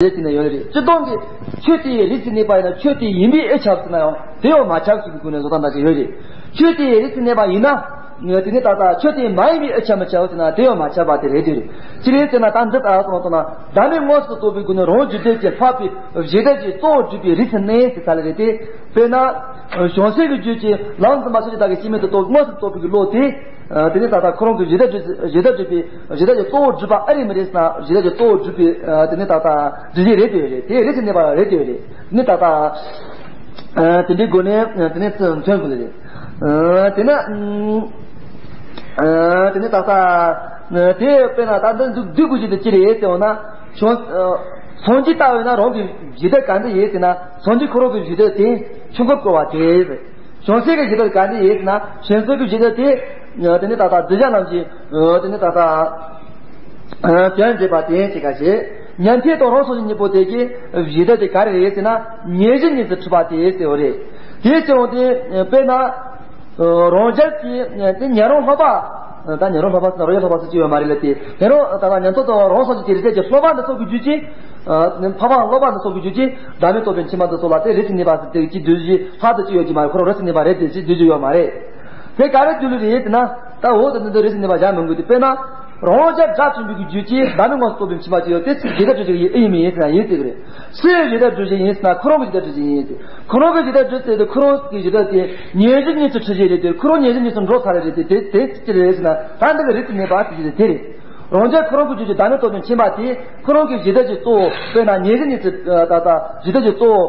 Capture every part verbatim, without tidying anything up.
རེད་ཟེར་ནས་ཡོད་རེད། སྤྱིར་བཏང་གི་ཆོས་དེ་ཡི་རིགས་སུ་གནས་པ་ཡིན་ན་ཆོས་དེ་ཡིན་པས་ཨེ་ཁྱབ་ཟེར་ན་ཡང་དེ་ཡང་མ་ཁྱབ་ཟེར་གྱི་སྒོ་ནས་བཟོ་སྟངས་འདྲ་ཞིག་ཡོད་རེད། ཆོས་དེ་ཡི་རིགས་སུ་གནས་པ་ཡིན་ན། དེ་ནི་ད་ལྟ་ཆོས་དེ་མ་ཡིན་པའི་ཨེ་ཁྱབ་མི་ཁྱབ་ཟེར་ན་དེ་ཡང་མ་ཁྱབ་པ་དེ་རེད་དེ་རེད། ཅི་རེད་ཟེར་ན་ད་འདི་ལྟར་སོང་བ་ན་བདག་མེད་དངོས་སུ་རྟོགས་པའི་སྒོ་ནས་རང་རྒྱུད་དོན་གྱི་འཕགས་པའི་གཞི་གདོད་ཀྱི་གཙོ་བོར་གྱུར་པའི་རིགས་སུ་གནས་ཟེར་ས་ལ་རེད་དེ། དཔེར་ན། བྱང་སེམས་ཀྱི་རྒྱུད་ཀྱི་ལམ་འཛིན་པ་ཕྱིན་ཅི་ལྟར་གྱི་སྐྱེ་མེད་དུ་རྟོགས་དངོས་སུ་རྟོགས་པའི་བློ་དེ། དེ་ནི་ད་ལྟ་ཁོ་རང་གི་གཞི་གདོད་གཞི་གདོད་གྲུབ་པའི་གཞི་གདོད་ཀྱི་གཙོ་བོར་གྱུར་པ་ཨེ་རེད་མི་རེད་ཟེར་ན་གཞི་གདོད་ཀྱི་གཙོ་བོར་གྱུར་པའི་དེ་ནི་ད་ལྟ་རྒྱུད་གཞི་རེད་དེ་རེད། དེ་རིགས་སུ་གནས་པ་རེད་དེ་རེད། དེ་ནི་ད་ལྟ། དེ་འདྲའི་སྒོ་ནས་དེ་ནས་མཚོན་དགོས་ལེ། དེ་ན། དེ་ནས་ད་ལྟ། དེ་དཔེར་ན་ད་འདི་འདུག་འདུག་དགོས་ཀྱི་འདུག་ཅི་རེད་ཟེར་བ་ན། བྱང་སངས་རྒྱས་ལྟ་བས་ན་རང་གི་གཞི་གདོད་ག་འདི་ཡིན་ཟེར་ན་སངས་རྒྱས་ཁོ་རང་གི་གཞི་གདོད་དེ་ཆོས་འཁོར་བསྐོར་བ་དེ་རེད། བྱང་སེམས་ཀྱི་གཞི་གདོད་ག་འདི་ཡིན་ཟེར་ན་བྱང་སེམས་ཀྱི་གཞི་གདོད་དེ། དེ་ནས་ད་ལྟ་གདུལ་བྱ་རྣམས་ཀྱི། དེ་ནས་ད་ལྟ། དོན་བྱེད་པ་དེ་ཡིན་ཞེས་ག་ཞེས། ཉན་ཐོས་དང་རང་སངས་རྒྱས་གཉིས་པོ་དེ་གི་གཞི་གདོད་དེ་ག་རེ་རེད་ཟེར་ན་ཉེར་ཞི་གཉིས་སུ་འཁྲུལ་པ་དེ་ཟེར་བ་རེད། དེ་ཟེར་བ་དེ་དཔེར་ན། རང་རྒྱལ་གྱི་དེ་ཉན་རང་ལྷག་པ། ད་ཉན་རང་ལྷག་པ་ཟེར་ན་རང་རྒྱལ་ལྷག་པ་ཟེར་གྱི་ཡོད་མ་རེད་ལ་དེ་ཉན་རང་ད་ལྟ་ཉན་ཐོས་དང་རང་སངས་རྒྱས་ཀྱི་རིགས་གདོད་ཀྱི་ལྷག་པ་འདི་ཚོ་གི་རྒྱུད་ཀྱི། འཕགས་པ་ལྷག་པ་འདི་ཚོ་གི་རྒྱུད་ཀྱི་བདག་མེད་རྟོགས་པའི་མཁྱེན་པ་འདི་ཚོ་ལ་དེ་རིགས་སུ་གནས་པ་ཟེར་དེ་ཀྱི་རྒྱུད་བཞི་ལྷག་ཏུ་ཅིག་ཡོད་ཀྱི་མ་རེད། ཁོ་རང་རིགས་སུ་གནས་པ་རེད་དེ་ཅིག་རྒྱུད་བཞི་ཡོད་མ་རེད། དེ་ག་རེ་རྒྱུད་ལུགས་རེད་ཟེར་ན། ད་འོག་ཏུ་འདི་འདི་རེད་ཟེར་ནས་པ་བཞག་མི་དགོས་ཏེ། དཔེར་ན། རང་རྒྱལ་དགྲ་བཅོམ་པའི་རྒྱུད་ཀྱི་བདག་མེད་དངོས་སུ་རྟོགས་པའི་མཁྱེན་པ་ཅིག་ཡོད་དེ་ཚིག་གཞི་གདོད་གྲུབ་ཅིག་ཡིན་ཨེ་ཡིན་མིན་ཡིན་ཟེར་ན་ཡིན་ཟེར་གི་རེད། སུའི་གཞི་གདོད་གྲུབ་ཅིག་ཡིན་ཟེར་ན་ཁོ་རང་གི་གཞི་གདོད་གྲུབ་ཅིག་ཡིན་ཟེར། ཁོ་རང་གི་གཞི་གདོད་གྲུབ་ཟེར་དུས་ཁོ་རང་གི་གཞི་གདོད་དེ་ཉེར་ཞི་གཉིས་སུ་འཁྲུལ་ཅིག་རེད་དེ་ཁོ་རང་ཉེར་ཞི་གཉིས་སུ་འགྲོ་ཚར་རེད་དེ་དེ་དེ་ཅི་རེད་ཟེར་ན་ད་འདི་གི་རིགས་སུ་གནས་པ་ཟེར་གྱི་རེད་དེ་རེད། རང་རྒྱལ་ཁོ་རང་གི་རྒྱུད་ཀྱི་བདག་མེད་རྟོགས་པའི་མཁྱེན་པ་དེ་ཁོ་རང་གི་གཞི་གདོད་ཀྱི་གཙོ་བོ་དཔེར་ན་ཉེར་ཞི་གཉིས་སུ་ད་ལྟ་གཞི་གདོད་ཀྱི་གཙོ་བོ་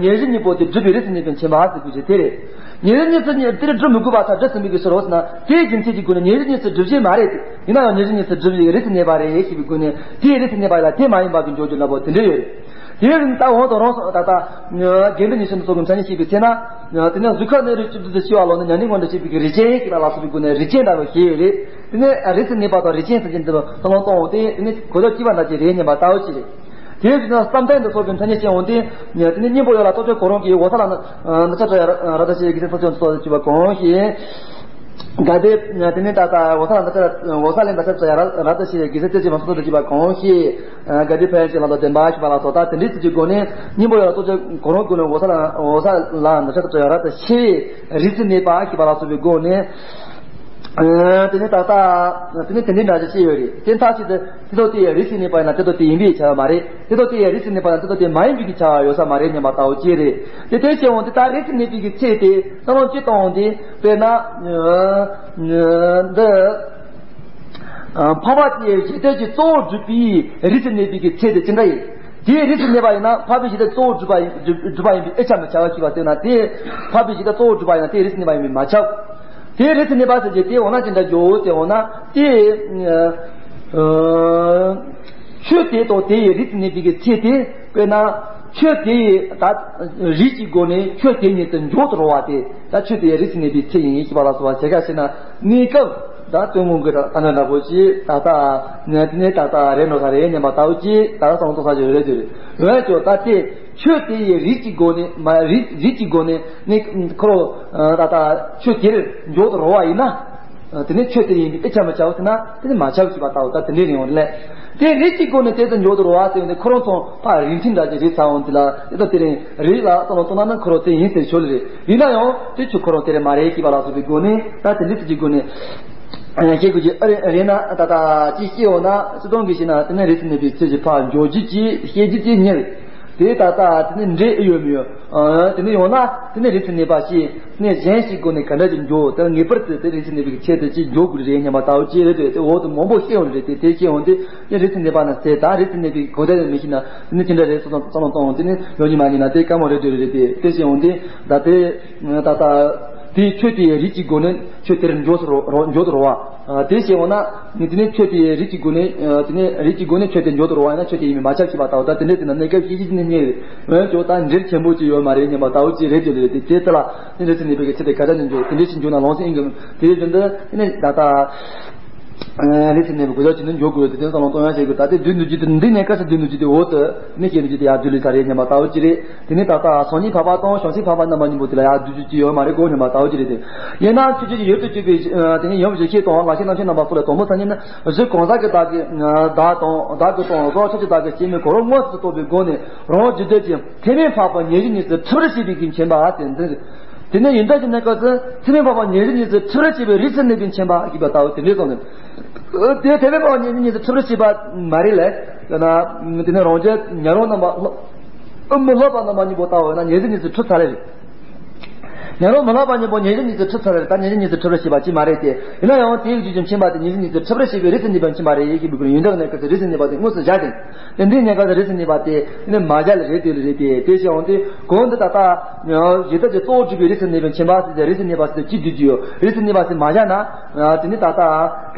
ཉེར་ཞི་གཉིས་པོ་དེ་གྲུབ་པའི་རིགས་སུ་གནས་པའི་མཁྱེན་པ་ཟེར་དགོས་ཀྱི་དེ་རེད། ཉེར་ཞི་གཉིས་སུ་དེར་སྒྲུབ་མི་དགོས་པ་ཐལ་སྒྲུབ་ཟིན་པའི་གི་ཕྱིར་རོ་ཟེར་ན་དེའི་རྒྱུ་མཚན་གྱི་སྒོ་ནས་ཉེར་ཞི་གཉིས་སུ་སྒྲུབ་བྱེད་མ་རེད་དེ། ཡིན་ན་ཡང་ཉེར་ཞི་གཉིས་སུ་སྒྲུབ་བྱེད་རིགས་སུ་གནས་པ་རེད་ཞེས་པའི་སྒོ་ནས་དེའི་རིགས་སུ་གནས་པ་ལ་དེ་མ་ཡིན་པ་གི་འཇོག་རྒྱུ་ལ་པོ་དེ་འདྲ་ཡོད་རེད། དེའི་རིགས་ད་འོང་དང་རང་སོགས་ད་ལྟ་དགེ་འདུན་ཉི་ཤུ་རྩ་དགུ་མཚན་ཉིད་བཤད་པའི་ཚེ་ན་དེ་ནས་གཟུགས་ཁམས་གནས་རིགས་བཅུ་བདུན་དུ་སྐྱེ་བ་ལོ་ནི་ཉམས་ལེན་ངོ་འདྲ་བྱེད་པའི་གི་རིགས་ཅན་ཞེས་པ་ལ་སོགས་པའི་སྒོ་ནས་རིགས་ཅན་འདྲ་བ་ཞེས་ཡོད་རེད། དེ་ནས་རིགས་སུ་གནས་པ་དང་རིགས་ཅན་ཟེར་གྱི་འདི་ལ་བསམ་བློ་གཏོང་འོང་སྟེ་དེ་ནས་གོ་ཆ་སྐྱེས་པ་འདྲ་ཅིག་རེད་སྙམ་པ་ལྟ་བུ་ཅིག་རེད། དེའི་གཞུག་ན་བསམ་གཏན་དུ་སོགས་པའི་མཚན་ཉིད་ཅན་འོང་སྟེ། དེ་ནི་སྙིང་པོ་ཡོད་ལ་རྟོགས་བརྗོད་གོ་རིམ་གྱིས་འོད་གསལ་ལ་འདི་ཆ་ཡང་རབ་ཏུ་ཤེས་དགེ་སེམས་ཚོགས་ཆེན་ཚོགས་སུ་གྱུར་པ་གང་ཞིག་དགའ་བདེ། དེ་ནི་ད་ལྟ་འོད་གསལ་ལ་འདི་ཆ་འོད་གསལ་ལས་འདི་ཆ་ཡང་རབ་ཏུ་ཤེས་དགེ་སེམས་ཚོགས་ཆེན་ཚོགས་སུ་གྱུར་པ་གང་ཞིག་དགའ་བདེ་ཕན་ཡོན་ཅན་ལ་དོ་བདེན་པ་ཞེས་པ་ལ་སོགས་དང་དེ་འདྲའི་ཚུལ་གྱི་སྒོ་ནས་སྙིང་པོ་ཡོད་ལ་རྟོགས་བརྗོད་གོ་རིམ་ཀུན་ནས་འོད་གསལ་འོད་གསལ་ལ་འདི་ཆ་ཡང་རབ་ཏུ་ཤེས་པའི་རིགས་སུ་གནས་པ་ཞེས་པ་ལ་སོགས་པའི་སྒོ་ནས། དེ་ནས་ད་ལྟ་དེ་ནས་དེ་འདྲའི་འདྲ་ཅིག་བཤད་ཡོད་རེད། དེ་མཐའ་གཅིག་ཏུ་དེ་ལྟོ་དེ་ཡང་རིགས་སུ་གནས་པ་ཡིན་ན་དེ་ལྟོ་དེ་ཡིན་པའི་ཁྱབ་པ་མ་རེད། དེ་ལྟོ་དེ་ཡང་རིགས་སུ་གནས་པ་ཡིན་ན་དེ་ལྟོ་དེ་མ་ཡིན་པའི་ཁྱབ་པ་ཡོད་ས་མ་རེད་སྙམ་པ་ལྟ་བུ་ཅིག་རེད། དེ་དེ་བཤད་འོང་དུས་ད་རིགས་སུ་གནས་པའི་གི་ཚད་དེ་བསམ་བློ་ཅིག་གཏོང་འོང་དུས་དཔེར་ན་འདི་འཕགས་པ་དེ་ཡི་གཞི་གདོད་ཀྱི་གཙོ་བོར་གྱུར་པའི་རིགས་སུ་གནས་པའི་གི་ཚད་དེ་ཅི་འདྲ་ཡིན། དེའི་རིགས་སུ་གནས་པ་ཡིན་ན་འཕགས་པའི་གཞི་གདོད་གཙོ་བོར་གྱུར་པ་ཡིན་གྱུར་པ་ཡིན་པའི་ཨེ་ཁྱབ་མི་ཁྱབ་པ་ཞིག་པ་ཟེར་ན་དེ་འཕགས་པའི་གཞི་གདོད་གཙོ་བོར་གྱུར་པ་ཡིན་ན་དེའི་རིགས་སུ་གནས་པ་ཡིན་པས་མ་ཁྱབ། དེའི་རིགས་སུ་གནས་པ་ཟེར་གྱི་དེ་འོ་ན་ཅི་འདྲ་འཇོག་ཟེར་འོ་ན་དེ། ཆོས་དེ་དང་དེ་ཡི་རིགས་སུ་གནས་པའི་གི་ཚེ་དེ་དཔེར་ན་ཆོས་དེ་ཡི་ད་རིགས་ཀྱི་སྒོ་ནས་ཆོས་དེ་ཉིད་དུ་འཇོག་ཏུ་རུང་བ་དེ་ད་ཆོས་དེ་ཡི་རིགས་སུ་གནས་པའི་ཚེ་ཡིན་ཞེས་པ་ལ་སོགས་པ་བྱེད་ཁ་ཤས་ན་གནས་སྐབས་ད་སྟོན་མོ་གི་ད་ལྟ་འདྲ་པོ་ཅིག་ད་ལྟ་ནས་དེ་ནས་ད་ལྟ་རེད་འགྲོ་ས་རེད་སྙམ་པ་ལྟ་བུ་ཅིག་ད་ལྟ་སོང་ཐོག་ས་ཅིག་རེད་དེ་རེད། འོན་ཀྱང་ད་དེ། ཆོས་དེ་ཡི་རིགས་ཀྱི་སྒོ་ནས་མ་རིགས་རིགས་ཀྱི་སྒོ་ནས་ནི་ཁོ་རང་ད་ལྟ་ཆོས་དེར་འཇོག་ཏུ་རུང་བ་ཡིན་ན། དེ་ནི་ཆོས་དེ་ཡིན་པའི་ཨེ་ཁྱབ་མི་ཁྱབ་ཟེར་ན་དེ་ནི་མ་ཁྱབ་ཞེས་པ་ལྟ་བུ་ད་དེ་འདྲའི་རིང་བ་ལས། དེ་རིགས་ཀྱི་སྒོ་ནས་དེ་ལྟར་འཇོག་ཏུ་རུང་བ་ཟེར་བ་ནི་ཁོ་རང་ཚོ་ཕར་རིགས་མཐུན་འདྲ་ཅིག་རེད་ཚ་འོང་དེ་ལ་དེ་ལྟ་དེ་རིང་རིགས་ལ་བསམ་བློ་གཏོང་ན་ནི་ཁོ་རང་དེ་ཡིན་ཟེར་ཆོག་ལེ་རེད། ཡིན་ན་ཡང་དེ་ཆོས་ཁོ་རང་དེ་རེད་མ་རེད་ཞེས་པ་ལ་སོགས་པའི་སྒོ་ནས་ད་དེ་འདྲའི་ཚིག་གི་སྒོ་ནས། ཤེས་དགོས་ཀྱི་ཨ་རེ་རེད་ན་ད་ལྟ་ཅིག་ཤེས་འོང་ན་སྤྱིར་བཏང་གི་ཤེས་ན་དེ་ནི་རིགས་སུ་གནས་པའི་ཚུལ་གྱི་ཕར་འཇོག་རྒྱུ་ཅིག་ཤེས་རྒྱུ་ཅིག་གཉིས་རེད། དེ་ད་ལྟ་དེ་ནི་འདྲེ་ཨེ་ཡོད་མི་ཡོད། དེ་ནི་ཡོང་ན་དེ་ནི་རིགས་སུ་གནས་པ་ཞེས་ནས་གཞན་ཞིག་སྒོ་ནས་ག་འདྲ་ཅིག་འཇོག་དེ་ངེས་པར་དུ་དེ་རིགས་སུ་གནས་པའི་ཆེད་དུ་ཅིག་འཇོག་དགོས་རེད་སྙམ་པ་ལྟ་བུ་ཅིག་རེད་དེ་དེ་འོག་ཏུ་མང་པོ་ཤེས་འོང་རེད་དེ་དེ་ཤེས་འོང་དེ་དེ་རིགས་སུ་གནས་པ་ན་ཟེར་ད་རིགས་སུ་གནས་པའི་གོ་བརྡ་ཡང་མི་ཤེས་ན་དེ་ནི་ཅི་འདྲ་རེད་སོ་སོ་བསམ་བློ་གཏོང་འོང་དེ་ནི་ཡོང་རྒྱུ་མ་ཡིན་ན་དེ་དཀའ་མོ་རེད་དེ་རེད་དེ་དེ་ཤེས་འོང་དེ་ད་དེ་ད་ལྟ་དེའི་ཆོས་དེའི་རིགས་ཀྱི་སྒོ་ནས་ཆོས་དེར་འཇོག་ཏུ་རུང་འཇོག་ཏུ་རུང་བ། དེ་བྱས་འོང་ན། དེ་ནས་ཆོས་དེའི་རིགས་ཀྱི་སྒོ་ནས། དེ་ནས་རིགས་ཀྱི་སྒོ་ནས་ཆོས་དེ་འཇོག་ཏུ་རུང་བ་ཡིན་ན་ཆོས་དེ་ཡིན་མིན་མ་ཁྱབ་ཅེས་པ་ལྟ་བུ་ད་དེ་འདྲས་ཟེར་ན་གནས་སྐབས་ཤེས་བཞིན་ནི་རྙེད་རེད། འོན་ཀྱང་ད་འབྲེལ་ཆེན་པོ་ཅིག་ཡོད་མ་རེད་སྙམ་པ་ལྟ་བུ་ཅིག་རེད་ཅེས་རེད་དེ་དེ་ལྟ་ལ་དེ་འདྲས་ཟེར་ནས་བོད་ཀྱི་ཚེ་དེ་ག་འདྲ་ནས་འཇོག་དེ་འདྲས་ཞིག་འཇོག་ན་ལོང་ཟེར་ཨིན་གི་དེ་བཞིན་དུ་དེ་ནས་ད་ལྟ། རེད་ཟེར་ནས་གོ་ཆ་ཅིག་ནི་འཇོག་དགོས་རེད། དེ་དོན་བསམ་བློ་གཏོང་ཡ་བྱེད་དགོས། ད་ལྟའི་བསྡུས་འདུག་རྒྱུ་དེ་འདི་ནས་ག་ཚོད་བསྡུས་འདུག་རྒྱུ་དེ་འོ་དེ་ནི་སྐྱེས་འདུག་རྒྱུ་དེ་ཡར་བསྡུས་ལས་ས་རེད་སྙམ་པ་ལྟ་བུ་ཅི་རེད། དེ་ནས་ད་ལྟ་སང་ཉིན་འཕགས་པ་དང་ཞང་ཞུང་འཕགས་པ་རྣམ་པ་གཉིས་པོ་དེ་ལ་ཡར་བསྡུས་རྒྱུ་ཅི་ཡོད་མ་རེད་གོ་སྙམ་པ་ལྟ་བུ་ཅི་རེད་དེ། ཡིན་ནའང་ཆོས་ཅན་གྱི་ཡུལ་དུ་གྱུར་པའི་དེ་ནས་ཡུམ་གཞི་ཤེས་དང་ལག་ཤེས་རྣམ་ཤེས་རྣམ་པ་སོགས་ལས་དང་པོ་ཚ་ཉིད་ནི་གཟུགས་གང་ཟག་གི་བདག་གི་བདག་དང་བདག་གི་དང་གཟུགས་ཆོས་ཅན་བདག་གི་སྐྱེ་མེད་གོ་རོ་དངོས་སུ་རྟོགས་པའི་སྒོ་ནས་རང་རྒྱུད་སྡེ་ཀྱི་ཐེག་དམན་འཕགས་པ་ཉེར་བཞི་གཉིས་སུ་འཁྲུལ་པར་བྱེད་པའི་གི་མཁྱེན་པ་དེ་འདི། དེ་ནས་ཡིན་ད་ཀྱི་གནས་སྐབས་སུ་ཐེག་དམན་འཕགས་པ་ཉེར་བཞི་གཉིས་སུ་འཁྲུལ་པར་བྱེད་པའི་རིགས་སུ་གནས་པའི་མཁྱེན་པ་ཞེས་པ་ལྟ་བུ་དེ་འདྲའི་སོང་ནས། དེ་ཐེག་དམན་འཕགས་པ་ཉེར་བཞི་གཉིས་སུ་འཁྲུལ་པར་བྱེད་པ་མ་རེད་ལས། ཡང་ན་དེ་ནས་རང་རྒྱལ་ཉན་རང་རྣམ་པ་ཨུ་མི་སློབ་པ་རྣམ་པ་གཉིས་པོ་ལྟ་བུ་ཡིན་ན་ཉེར་བཞི་གཉིས་སུ་འཁྲུལ་ཚར་རེད། ཉན་རང་མི་སློབ་པ་གཉིས་པོ་ཉེར་བཞི་གཉིས་སུ་འཁྲུལ་ཚར་རེད། ད་ཉེར་བཞི་གཉིས་སུ་འཁྲུལ་པར་བྱེད་པ་ཅི་མ་རེད་དེ། ཡིན་ན་ཡང་དེའི་རྒྱུད་ཀྱི་མཁྱེན་པ་དེ་ཉེར་བཞི་གཉིས་སུ་འཁྲུལ་པར་བྱེད་པའི་རིགས་སུ་གནས་པའི་མཁྱེན་པ་རེད་ཞེས་པའི་ཡོན་ཏན་གནས་སྐབས་སུ་རིགས་སུ་གནས་པ་དེ་དངོས་སུ་བཞག་སྟེ། དེ་འདིའི་གནས་སྐབས་སུ་རིགས་སུ་གནས་པ་དེ་ནི་མ་བཞག་ལ་རེད་དེ་ལ་རེད་དེ་དེ་བྱས་འོང་དུས་གོང་དུ་ད་ལྟ་གཞི་བདག་གི་གཙོ་བོ་གྲུབ་པའི་རིགས་སུ་གནས་པའི་མཁྱེན་པ་ཟེར་ཏེ་རིགས་སུ་གནས་པ་ཟེར་ཏེ་ཅི་བསྡུས་ཀྱི་ཡོད། རིགས་སུ་གནས་པ་ཟེར་མ་བཞག་ན་དེ་ནི་ད་ལྟ་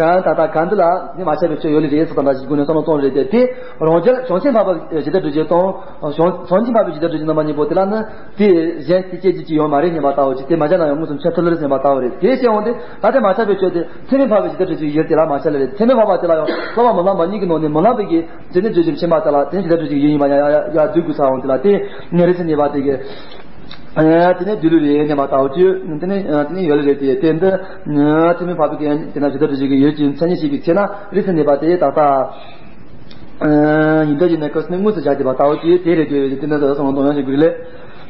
གང་ད་ལྟ་གང་འདི་ལ་ནི་མ་ཆགས་པའི་ཆོས་ཡོད་ལ་རེད་ཟེར་དང་འདྲ་ཞིག་སྒོ་ནས་བསམ་བློ་གཏོང་རེད་དེ། དེ་རང་རྒྱལ་བྱང་ཆུབ་འཕགས་པའི་གཞི་བདག་གྲུབ་རྗེས་དང་བྱང་བྱང་ཆུབ་འཕགས་པའི་གཞི་བདག་གྲུབ་རྗེས་རྣམ་པ་གཉིས་པོ་དེ་ལ་ནི། དེ་གཞན་དེ་སྐྱེ་རྒྱུ་ཅི་ཡོད་མ་རེད་སྙམ་པ་ལྟ་བུ་ཅིག་དེ་མ་བྱས་ན་ཡང་མངོན་སུམ་འཆད་ཐུབ་ལ་སྙམ་པ་ལྟ་བུ་རེད། དེ་བཤད་འོང་དུས་ད་ལྟ་མ་ཆགས་པའི་ཆོས་དེ་ཐེག་དམན་འཕགས་པའི་གཞི་བདག་གྲུབ་རྗེས་ཡུལ་དེ་ལ་མ་ཆགས་ལ་རེད། ཐེག་དམན་འཕགས་པ་དེ་ལ་ཡང་སློབ་པ་མི་ལངས་པ་གཉིས་ཀྱི་ནང་ནས་མི་ལངས་པའི་གི་དེ་ནི་རྗེ་བཙུན་མཁྱེན་པ་དེ་ལ་དེ་ནི་གཞི་བདག་གྲུབ་རྗེས་ཡུལ་ཡིན་པ་ཡ་ཡ་ཡ་བསྡུས་དགོས་ས་འོང་དེ་ལ་དེ་ནི་རེད་ཟེར་ནས་པ་དེ་གི་དེ་ནི་བསྡུས་ལུགས་རེད་སྙམ་པ་ལྟ་བུ་ཅིག་དེ་ནི་དེ་ནི་ཡོད་ལ་རེད། དེ་དེ་འདི་ཐེག་དམན་འཕགས་པའི་གི་དེ་ན་གཞི་བདག་གྲུབ་རྗེས་ཀྱི་ཡུལ་གྱི་མཚན་ཉིད་ཤེས་པའི་ཚེ་ན་རེད་ཟེར་ནས་པ་དེ་ད་ལྟ། ཡིན་ད་ཀྱི་གནས་སྐབས་སུ་ནི་དངོས་སུ་བཞག་བསྡད་པ་ལྟ་བུ་ཅིག་དེ་རེད་དེ་རེད་དེ་ནི་ཟ་སོང་དོན་ཡང་ཞིག་དགོས་ལེ།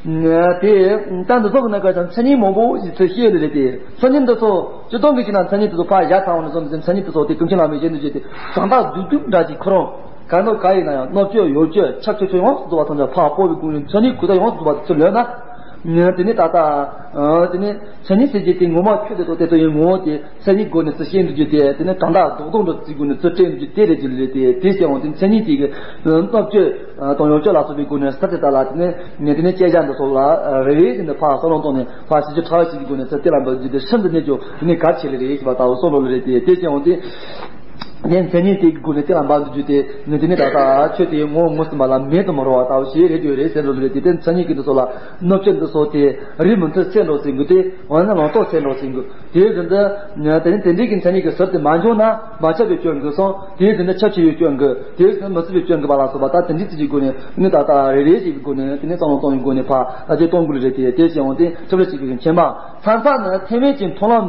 དེ་ད་འདི་ཚོ་གི་གནས་སྐབས་སུ་མཚན་ཉིད་མང་པོ་ཞིག་ཚུལ་ཤེས་ཡོད་ལེ་རེད་དེ། མཚན་ཉིད་འདི་ཚོ་སྤྱིར་བཏང་གི་ཕྱི་ན་མཚན་ཉིད་འདི་ཚོ་ཕར་བཞག་ཚར་བ་ནས་བཟུང་སྟེ་མཚན་ཉིད་འདི་ཚོ་དེ་ཀུན་མཁྱེན་བླ་མའི་ཞལ་འདི་བརྗོད་དེ་གང་དག་རྡུག་རྡུག་འདྲ་ཞིག་ཁོ་རང་གང་དག་ག་ཡིན་ན་ཡང་རྣོ་བཅོས་ཡོ་བཅོས་ཆག་ཆོས་ཆོས་ཡོངས་སུ་རྫོགས་པ་ཐམས་ཅད་ཕར་སྤོ་བའི་སྒོ་ནས་མཚན་ཉིད་གོ་ད་ཡོངས་སུ་རྫོགས་པ་དེ་ཚུར་ལོན་ན། དེ་ནི་ད་ལྟ་དེ་ནི་མཚན་ཉིད་ཟེར་གྱི་དེ་ངོ་མ་ཁྱོད་དེ་ཚོ་དེ་ཚོ་ཡིན་ངོ་བོ་དེ། མཚན་ཉིད་སྒོ་ནས་ཚུལ་ཤེས་འདུག་རྒྱུ་དེ་དེ་ནི་གང་དག་རྡོག་རྡོག་འདྲ་ཚིག་སྒོ་ནས་ཚུལ་སྤྲད་འདུག་རྒྱུ་དེ་རེད་ཀྱི་ལས་དེ་དེ་བཤད་འོང་དུས་མཚན་ཉིད་དེ་གི་རྣོ་བཅོས་དང་ཡོ་བཅོས་ལ་སོགས་པའི་སྒོ་ནས་ས་དེ་དག་ལ་དེ་ནི་ནི་དེ་ནི་དཔྱད་བྱ་འདི་སོགས་ལ་རེ་རེ་བཞིན་དུ་ཕར་བསམ་བློ་གཏོང་ནས་ཕར་ཞིབ་ཞིབ་ཕྲ་བ་ཞིག་གི་སྒོ་ནས་ཚུལ་དེ་ལ་འབབ་རྒྱུ་དེ་ཤིན་ཏུ་གནད་ཀྱང་དེ་ནི་གལ་ཆེ་ལེ་རེད་ཞེས་པ་ལྟ་བུ་བསམ་བློ་ལ་རེད་དེ་དེ་བཤད་འོང་དུས། ནས་མཚན་ཉིད་དེ་གི་སྒོ་ནས་དེ་ལ་འབབ་འདུག་རྒྱུ་དེ་ནི་དེ་ནི་ད་ལྟ་ཆོས་དེ་ངོ་བོ་ངོས་ཟིན་པ་ལ་མེད་དུ་མི་རུང་བ་ལྟ་བུ་ཞིག་རེད་ཀྱི་རེད་ཟེར་འགྲོ་ལེ་རེད་དེ། དེ་མཚན་ཉིད་ཀྱི་འདི་ཚོ་ལ་རྣོ་བཅོས་འདི་ཚོ་དེ་རིགས་མི་མཐུན་སེལ་འགྲོ་ཟིན་དགོས་ཏེ། འོ་ན་ལངས་རྟོགས་སེལ་འགྲོ་ཟིན་དགོས། དེའི་བཞིན་དུ་དེ་ནི་དེ་འདྲའི་གི་མཚན་ཉིད་ཀྱི་ཟུར་དེ་མ་འབྱུང་ན་མ་ཁྱབ་པའི་སྐྱོན་དགོས་སོང་། དེའི་བཞིན་དུ་ཁྱབ་ཆེ་བའི་སྐྱོན་དགོས། དེའི་བཞིན་དུ་མི་སྲིད་པའི་སྐྱོན་དགོས་པ་ལ་སོགས་པ་ད་དེ་འདྲའི་ཚིག་གི་སྒོ་ནས་ནི་ད་ལྟ་རེ་རེ་ཞིག་གི་སྒོ་ནས་དེ་ནི་བསམ་བློ་གཏོང་བའི་སྒོ་ནས་ཕར་ད་ཅིག་གཏོང་དགོས་ལེ་རེད་དེ། དེ་བྱས་འོང་དེ་ཁྱབ་རེ་ཞིག་གི་མཁྱེན་པ་མཚན་ས་ནི་ཐེག་དམན་གྱི་མཐོང་ལམ་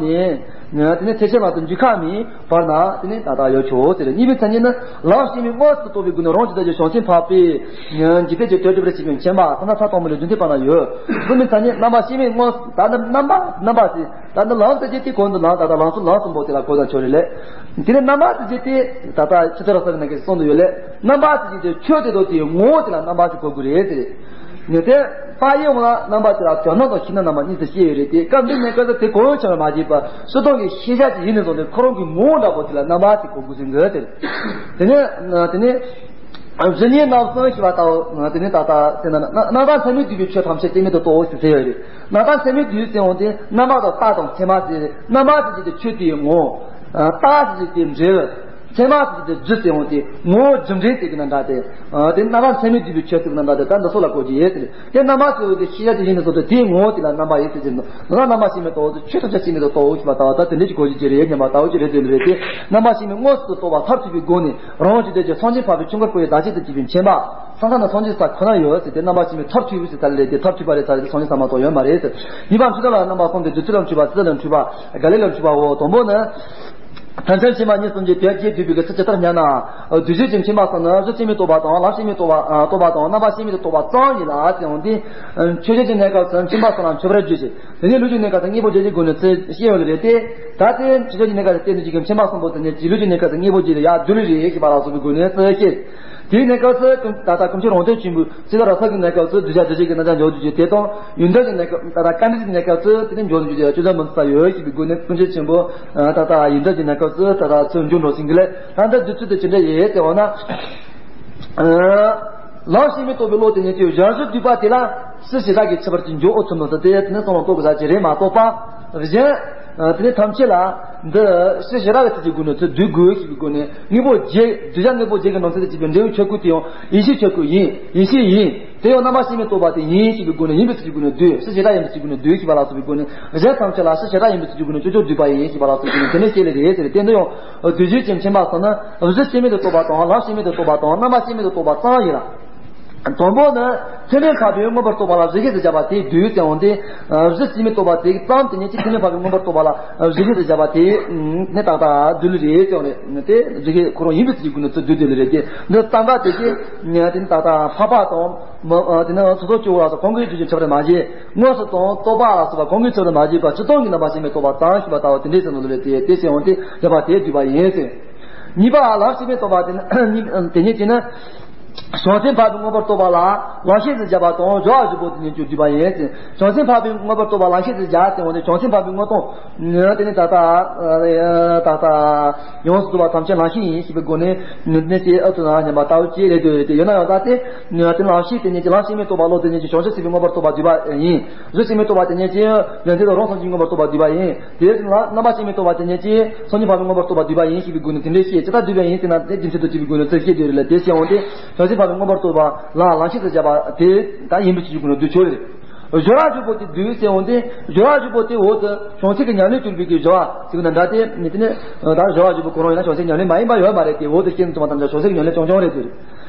ནས་དེ་ནི་ཐེག་ཆེན་ལམ་དུ་འཇུག་ཁ་མིན། བར་ན་དེ་ནི་ད་ལྟ་ཡོད་ཆོག་ཟེར། གཉིས་པའི་མཚན་ཉིད་ནི་ལམ་ཤེས་མིན་དངོས་སུ་རྟོགས་པའི་སྒོ་ནས་རང་གི་བདག་རྒྱུ་བྱང་ཆུབ་འཕགས་པའི་འཇིག་རྟེན་གྱི་དོན་སྒྲུབ་པར་བྱེད་པའི་མཁྱེན་པ་ས་ན་ས་དང་པོ་ལས་རྒྱུ་མཐུན་པ་ན་ཡོད། གསུམ་པའི་མཚན་ཉིད་རྣམ་པ་ཤེས་མིན་དངོས་ད་ནི་རྣམ་པ་རྣམ་པ་ཟེར་ད་ནི་ལམ་ཟེར་གྱི་དེ་གོང་དུ་ལམ་ད་ལྟ་ལམ་གསུམ་ལམ་གསུམ་པོ་དེ་ལ་གོ་ད་ཆོག་རེད་ལེ། དེ་ནི་རྣམ་པ་ཟེར་གྱི་དེ་ད་ལྟ་ཕྱི་དོན་ར་ས་གི་ནང་གི་གསུངས་དུ་ཡོད་ལེ། རྣམ་པ་ཟེར་གྱི་དེ་ཆོས་དེ་དང་དེའི་ངོ་བོ་དེ་ལ་རྣམ་པ་ཟེར་གོ་དགོས་རེད་ཟེར། ངས་དེ་ཕ་ཡི་འོང་ལ་རྣམ་པ་དེ་ལ་དོན་སྣང་དང་ཤེས་ན་རྣམ་པ་གཉིས་སུ་སྐྱེ་ཡོད་རེད་དེ། སྐབས་འདི་ནས་སྐབས་སུ་དེ་གོ་ཡོང་ཆ་བ་མ་བྱས་པར་སྤྱིར་བཏང་གི་ཤེས་བྱ་ཅིག་ཡིན་ནས་བཟུང་སྟེ་ཁོ་རང་གི་ངོ་བོ་འདྲ་པོ་དེ་ལ་རྣམ་པ་དེ་གོ་དགོས་ཟིན་དགོས་དེ། དེ་ནས་དེ་ནས་གཞི་གཉིས་རྣམ་གསུམ་ཞེས་པ་ལྟ་བུ་དེ་ནས་ད་ལྟ་དེ་ན་རྣམ་པ་མཚན་མས་བསྡུས་པའི་ཆོས་ཐམས་ཅད་སྐྱེ་མེད་དུ་རྟོགས་ཟེར་ཟེར་ཡོད་རེད། རྣམ་པ་མཚན་མས་བསྡུས་ཟེར་འོང་དེ་རྣམ་པ་དང་རྟགས་དང་མཚན་མ་ཟེར། རྣམ་པ་ཟེར་གྱི་དེ་ཆོས་དེའི་ངོ་བོ། རྟགས་ཟེར་གྱི་དེ་འབྲས་བུ། མཚན་མ་ཟེར་གྱི་རྒྱུ་ཟེར་འོང་དེ་ངོ་བོ་རྒྱུ་འབྲས་ཟེར་གྱི་ན་འདྲ་སྟེ། དེ་རྣམ་པ་མཚན་མས་བསྡུས་པའི་ཆོས་ཟེར་གྱི་ན་འདྲ་སྟེ། ད་འདི་སོགས་ལ་གོ་རྒྱུ་ཡོད་ཟེར། དེ་རྣམ་པ་ཟེར་བའི་དེ་ཤེས་བྱ་དེ་ཡིན་ནས་བཟུང་སྟེ་དེའི་ངོ་བོ་དེ་ལ་རྣམ་པ་ཡོད་ཟེར་གྱི་འདུག་ན་རྣམ་པ་ཤེས་མེད་རྟོགས་ཟེར་ཆོས་ཐམས་ཅད་ཤེས་མེད་དུ་རྟོགས་ཞེས་པ་ལྟ་བུ་ད་དེ་འདྲ་ཞིག་གོ་རྒྱུ་ཅི་རེད་སྙམ་པ་ལྟ་བུ་ཅི་རེད་དེ་ལ་རེད་དེ། རྣམ་པ་ཤེས་མེད་དངོས་སུ་རྟོགས་པ་མཐར་ཐུག་པའི་སྒོ་ནས་རང་རྒྱུད་དེ་ཀྱི་སངས་རྒྱས་འཕགས་པའི་ཆོས་འཁོར་བསྐོར་བའི་བདག་ཆེད་དུ་བྱས་པའི་མཁྱེན་པ། སང་ས་ན་སངས་རྒྱས་ས་ཁོ་ན་ཡོད་ཟེར་དེ་རྣམ་པ་ཤེས་མེད་མཐར་ཐུག་ཡོད་ཟེར་ད་ལ་ལས་དེ་མཐར་ཐུག་པ་རེད་ཟེར་དེ་སངས་རྒྱས་ས་མ་གཏོགས་ཡོད་མ་རེད་ཟེར། གཉིས་པ་འཁྲུལ་རྟོག་ལ་རྣམ་པ་གསུམ་སྟེ་བདུད་རྩི་ལ་འཁྲུལ་པ་སྲིད་རྩ་ལ་འཁྲུལ་པ་ག་ལེ་ལ་འཁྲུལ་པའོ། དང་པོ་ནི། ཐམས་ཅད་མཁྱེན་པ་གཉིས་སུ་འབྱེད་དོན་བརྒྱད་བསྡུས་པའི་གི་ཚུལ་ཇི་ལྟར་སྙམ་ན། བདུད་རྩི་ཅན་མཁྱེན་པ་གསུམ་ནི་གཟུགས་སྐྱེ་མེད་རྟོགས་པ་དང་ལམ་ཤེས་མེད་རྟོགས་པ་རྟོགས་པ་དང་རྣམ་པ་ཤེས་མེད་དུ་རྟོགས་པ་ཙམ་ཡིན་ལ་ཟེར་འོང་དུས། མཆོད་བྱེད་ཀྱི་གནས་སྐབས་སུ་མཁྱེན་པ་གསུམ་ལ་མཆོད་པར་བརྗོད་ཅིང་དེ་ནས་ལུས་ཀྱི་གནས་སྐབས་སུ་དངོས་པོ་བརྗོད་ཀྱི་སྒོ་ནས་ཚུལ་ཤེས་ཡོད་ལ་རེད་དེ། ད་དེ་མཆོད་བྱེད་ཀྱི་གནས་སྐབས་སུ་བསྟན་ནས་ཀྱི་མཁྱེན་པ་གསུམ་པོ་དེ་ནས་ཀྱི་ལུས་ཀྱི་གནས་སྐབས་སུ་དངོས་པོ་བརྗོད་ལ་ཡར་བསྡུ་ལེ་རེད་ཞེས་པ་ལ་སོགས་པའི་སྒོ་ནས་ཚུལ་ཤེས། དེའི་གནས་སྐབས་སུ་ཀུན་ད་ལྟ་ཀུན་མཁྱེན་རང་དོན་ཆེན་པོའི་ཕྱི་དོན་ར་ས་གི་གནས་སྐབས་སུ་གདུལ་བྱ་གདུལ་བྱེད་ཀྱི་རྣམ་གཞག་འཇོག་རྒྱུ་དེ་དང་ཡོན་ཏན་གྱི་གནས་སྐབས་ད་ལྟ་དཀའ་འགྲེལ་གྱི་གནས་སྐབས་སུ་དེ་ནས་འཇོག་རྒྱུ་དེ་སྤྱོད་ལམ་མི་འཚམ་ཡོད་ཞེས་པའི་སྒོ་ནས་ཀུན་མཁྱེན་ཆེན་པོ་ད་ལྟ་ཡོན་ཏན་གྱི་གནས་སྐབས་སུ་ད་ལྟ་ཚུར་འཇུག་འགྲོ་ཟིན་གྱི་ལས། ད་ལྟ་བདུད་རྩི་དེ་ཇི་འདྲ་ཡོད་ཟེར་བ་ན། ལམ་ཤེས་མེད་རྟོགས་པའི་བློ་དེ་ཉིད་ཀྱི་གཞལ་བྱའི་སྡུད་པ་དེ་ལ་སྲིད་ཞི་དྲག་གི་ཁྱད་པར་གྱི་འཇོག་འོ་ཚུལ་མི་འདུག་སྟེ་དེ་ནི་བསམ་བློ་གཏོང་དགོས་ས་ཅིག་རེད་མ་གཏོགས་པ། གཞན། དེ་ནི་ཐམས་ཅད་ལ་འདི་སྲིད་ཞི་དྲག་གི་ཚུལ་གྱི་སྒོ་ནས་ཚུར་བསྡུ་དགོས་ཞེས་པའི་སྒོ་ནས་དངོས་པོ་བརྒྱད་གདུལ་བྱ་དངོས་པོ་བརྒྱད་ཀྱི་ནང་ཚན་དུ་གྱུར་པའི་འབྲས་བུའི་ཆོས་སྐུ་དེ་ཡང་ཡེ་ཤེས་ཆོས་སྐུ་ཡིན། ཡེ་ཤེས་ཡིན། དེ་ཡང་རྣམ་པ་ཤེས་མེད་རྟོག་པ་དེ་ཡིན་ཞེས་པའི་སྒོ་ནས་ཡིན་པའི་ཚུལ་གྱི་སྒོ་ནས་འདོད། སྤྱི་བྱེ་བྲག་ཡིན་པའི་ཚུལ་གྱི་སྒོ་ནས་འདོད་ཞེས་པ་ལ་སོགས་པའི་སྒོ་ནས། གཞན་ཐམས་ཅད་ལ་སྤྱི་བྱེ་བྲག་ཡིན་པའི་ཚུལ་གྱི་སྒོ་ནས་ཅོག་ཅོག་འདོད་པ་ཡིན་ཞེས་པ་ལ་སོགས་པའི་སྒོ་ནས་དེ་འདྲ་བཤད་ལེ་རེད་ཟེར། དེ་འདི་ཡང་དུས་གཞི་ཅན་ཕྱིན་པ་སོགས་ནི་གཞི་ཤེས་མེད་དུ་རྟོགས་པ་དང་ལམ་ཤེས་མེད་དུ་རྟོགས་པ་དང་རྣམ་པ་ཤེས་མེད་དུ་རྟོགས་པ་ཙམ་ཡིན་ལ། དང་པོ་ནི་ཚད་མས་འཕགས་པའི་མངོན་པར་རྟོགས་པ་ལ་གཞི་ཤེས་སུ་བྱ་བ་དེ་འདོད་ཟེར་འོང་སྟེ། གཞི་ཤེས་མེད་རྟོགས་པ་དེ་ཙམ་དེ་ཉིད་ཀྱིས་ཚད་མས་འཕགས་པའི་མངོན་པར་རྟོགས་པ་ལ་གཞི་ཤེས་སུ་བྱ་བ་དེ་ནི་ཏག་ཏག་འདོད་ལེ་རེད་ཟེར་འོང་རེད། དེ་གཞི་ཤེས་ཁོ་རང་ཡིན་པའི་ཚུལ་གྱི་སྒོ་ནས་ཚུར་འདོད་འདོད་ལེ་རེད། དེ་འདི་ཙམ་པ་དེ་གིས་དེ་ནི་ཏག་ཏག་འཕགས་པ་དང་། མ་དེ་ནི་སོ་སོ་སྐྱེ་བོ་ལ་སོགས་གང་གིས་ཆོས་ཅན་ཁྱབ་པར་མ་བྱས། དངོས་སུ་དང་རྟོག་པ་ལ་སོགས་པ་གང་གིས་ཆོས་ཅན་མ་བྱས་པ་སྤྱིར་བཏང་གི་རྣམ་པ་ཤེས་མེད་རྟོགས་པ་ཙམ་ཞེས་པ་ལྟ་བུ་དེ་འདྲའི་ཚུལ་ལ་ལོ་ལེ་དེ་དེ་ཟེར་འོང་སྟེ་བྱ་བ་དེ་འདོད་པ་ཡིན་ཟེར། གཉིས་པ་ལམ་ཤེས་མེད་རྟོགས་པ་དེ་ནི་དེ་ཉིད་ཀྱིས་ནི། བྱང་སེམས་འཕགས་པའི་མངོན་པར་རྟོགས་པ་ལ་ལམ་ཤེས་སུ་བྱ་བ་དང་སྦྱོར་བ་བཞི་པོ་དེ་ཉིད་ཀྱང་འདོད་པ་ཡིན། བྱང་སེམས་འཕགས་པའི་མངོན་པར་རྟོགས་པ་ལམ་ཤེས་སུ་བྱ་ཟེར་འོང་དུས་བྱང་སེམས་འཕགས་པའི་མངོན་རྟོགས་དེ་ནི་ཏག་ཏག་ཏག་ཏག་ཡོངས་སུ་རྫོགས་པ་ཐམས་ཅད་ལམ་ཤེས་ཡིན་ཞེས་པའི་སྒོ་ནས་ནི་དེ་ཨ་ཐུ་ན་སྙམ་པ་ལྟ་བུ་ཅིག་རེད་འདོད་དེ་ཡོད་ན་ཡང་ད་དེ་དེ་ལམ་ཤེས་དེ་ཉིད་ཀྱིས་ལམ་ཤེས་མེད་རྟོགས་པ་བློ་དེ་ཉིད་ཀྱིས་བྱང་ཆུབ་སེམས་དཔའི་མངོན་པར་རྟོགས་པ་འདོད་པ་ཡིན། གཞི་ཤེས་མེད་རྟོགས་པ་དེ་ཉིད་ཀྱིས་ཡོན་ཏན་དང་རང་སངས་རྒྱས་མངོན་པར་རྟོགས་པ་འདོད་པ་ཡིན། དེ་ལ་རྣམ་པ་ཤེས་མེད་རྟོགས་པ་དེ་ཉིད་ཀྱིས་སངས་རྒྱས་འཕགས་པའི་མངོན་པར་རྟོགས་པ་འདོད་པ་ཡིན་ཞེས་པའི་སྒོ་ནས་དེ་འདྲའི་བཤད། ཇི་ལྟར་འདོད་པ་ཡིན་ཟེར་ན་དེ་རྒྱུ་མཚན་དུ་བྱས་པའི་སྒོ་ནས་ཚུར་བཤད་དེ་རེད་ལ། དེ་བཤད་འོང་སྟེ་བྱང་སེམས་འཕགས་པའི་མངོན་པར་རྟོགས་པ་ལ་ལམ་ཤེས་སུ་བྱ་བ་དེ་ད་ཡིན་པའི་ཚུལ་གྱི་སྒོ་ནས་འདོད་ཆོག་རེད། སྦྱོར་བ་བཞི་པོ་དེ་འདོད་ཟེར་འོང་སྟེ་སྦྱོར་བ་བཞི་པོ་དེ་འོག་ཏུ་བྱང་སེམས་ཀྱི་ཉམས་ལེན་གྱུར་པའི་གི་སྦྱོར་བ་ཟེར་གི་ན་འདྲ་སྟེ་ནི་དེ་ནི་ད་སྦྱོར་བ་བཞི་པོ་ཁོ་རང་ཡིན་ན་བྱང་སེམས་ཉམས་ལེན་མ་ཡིན་པ་ཡོད་མ་རེད་དེ། འོག་ཏུ་བཤད་ཙམ་པ་ཐམས་ཅད་བྱང་སེམས་ཀྱི་ཉམས་ལེན་རྐྱང་རྐྱང་རེད་དེ།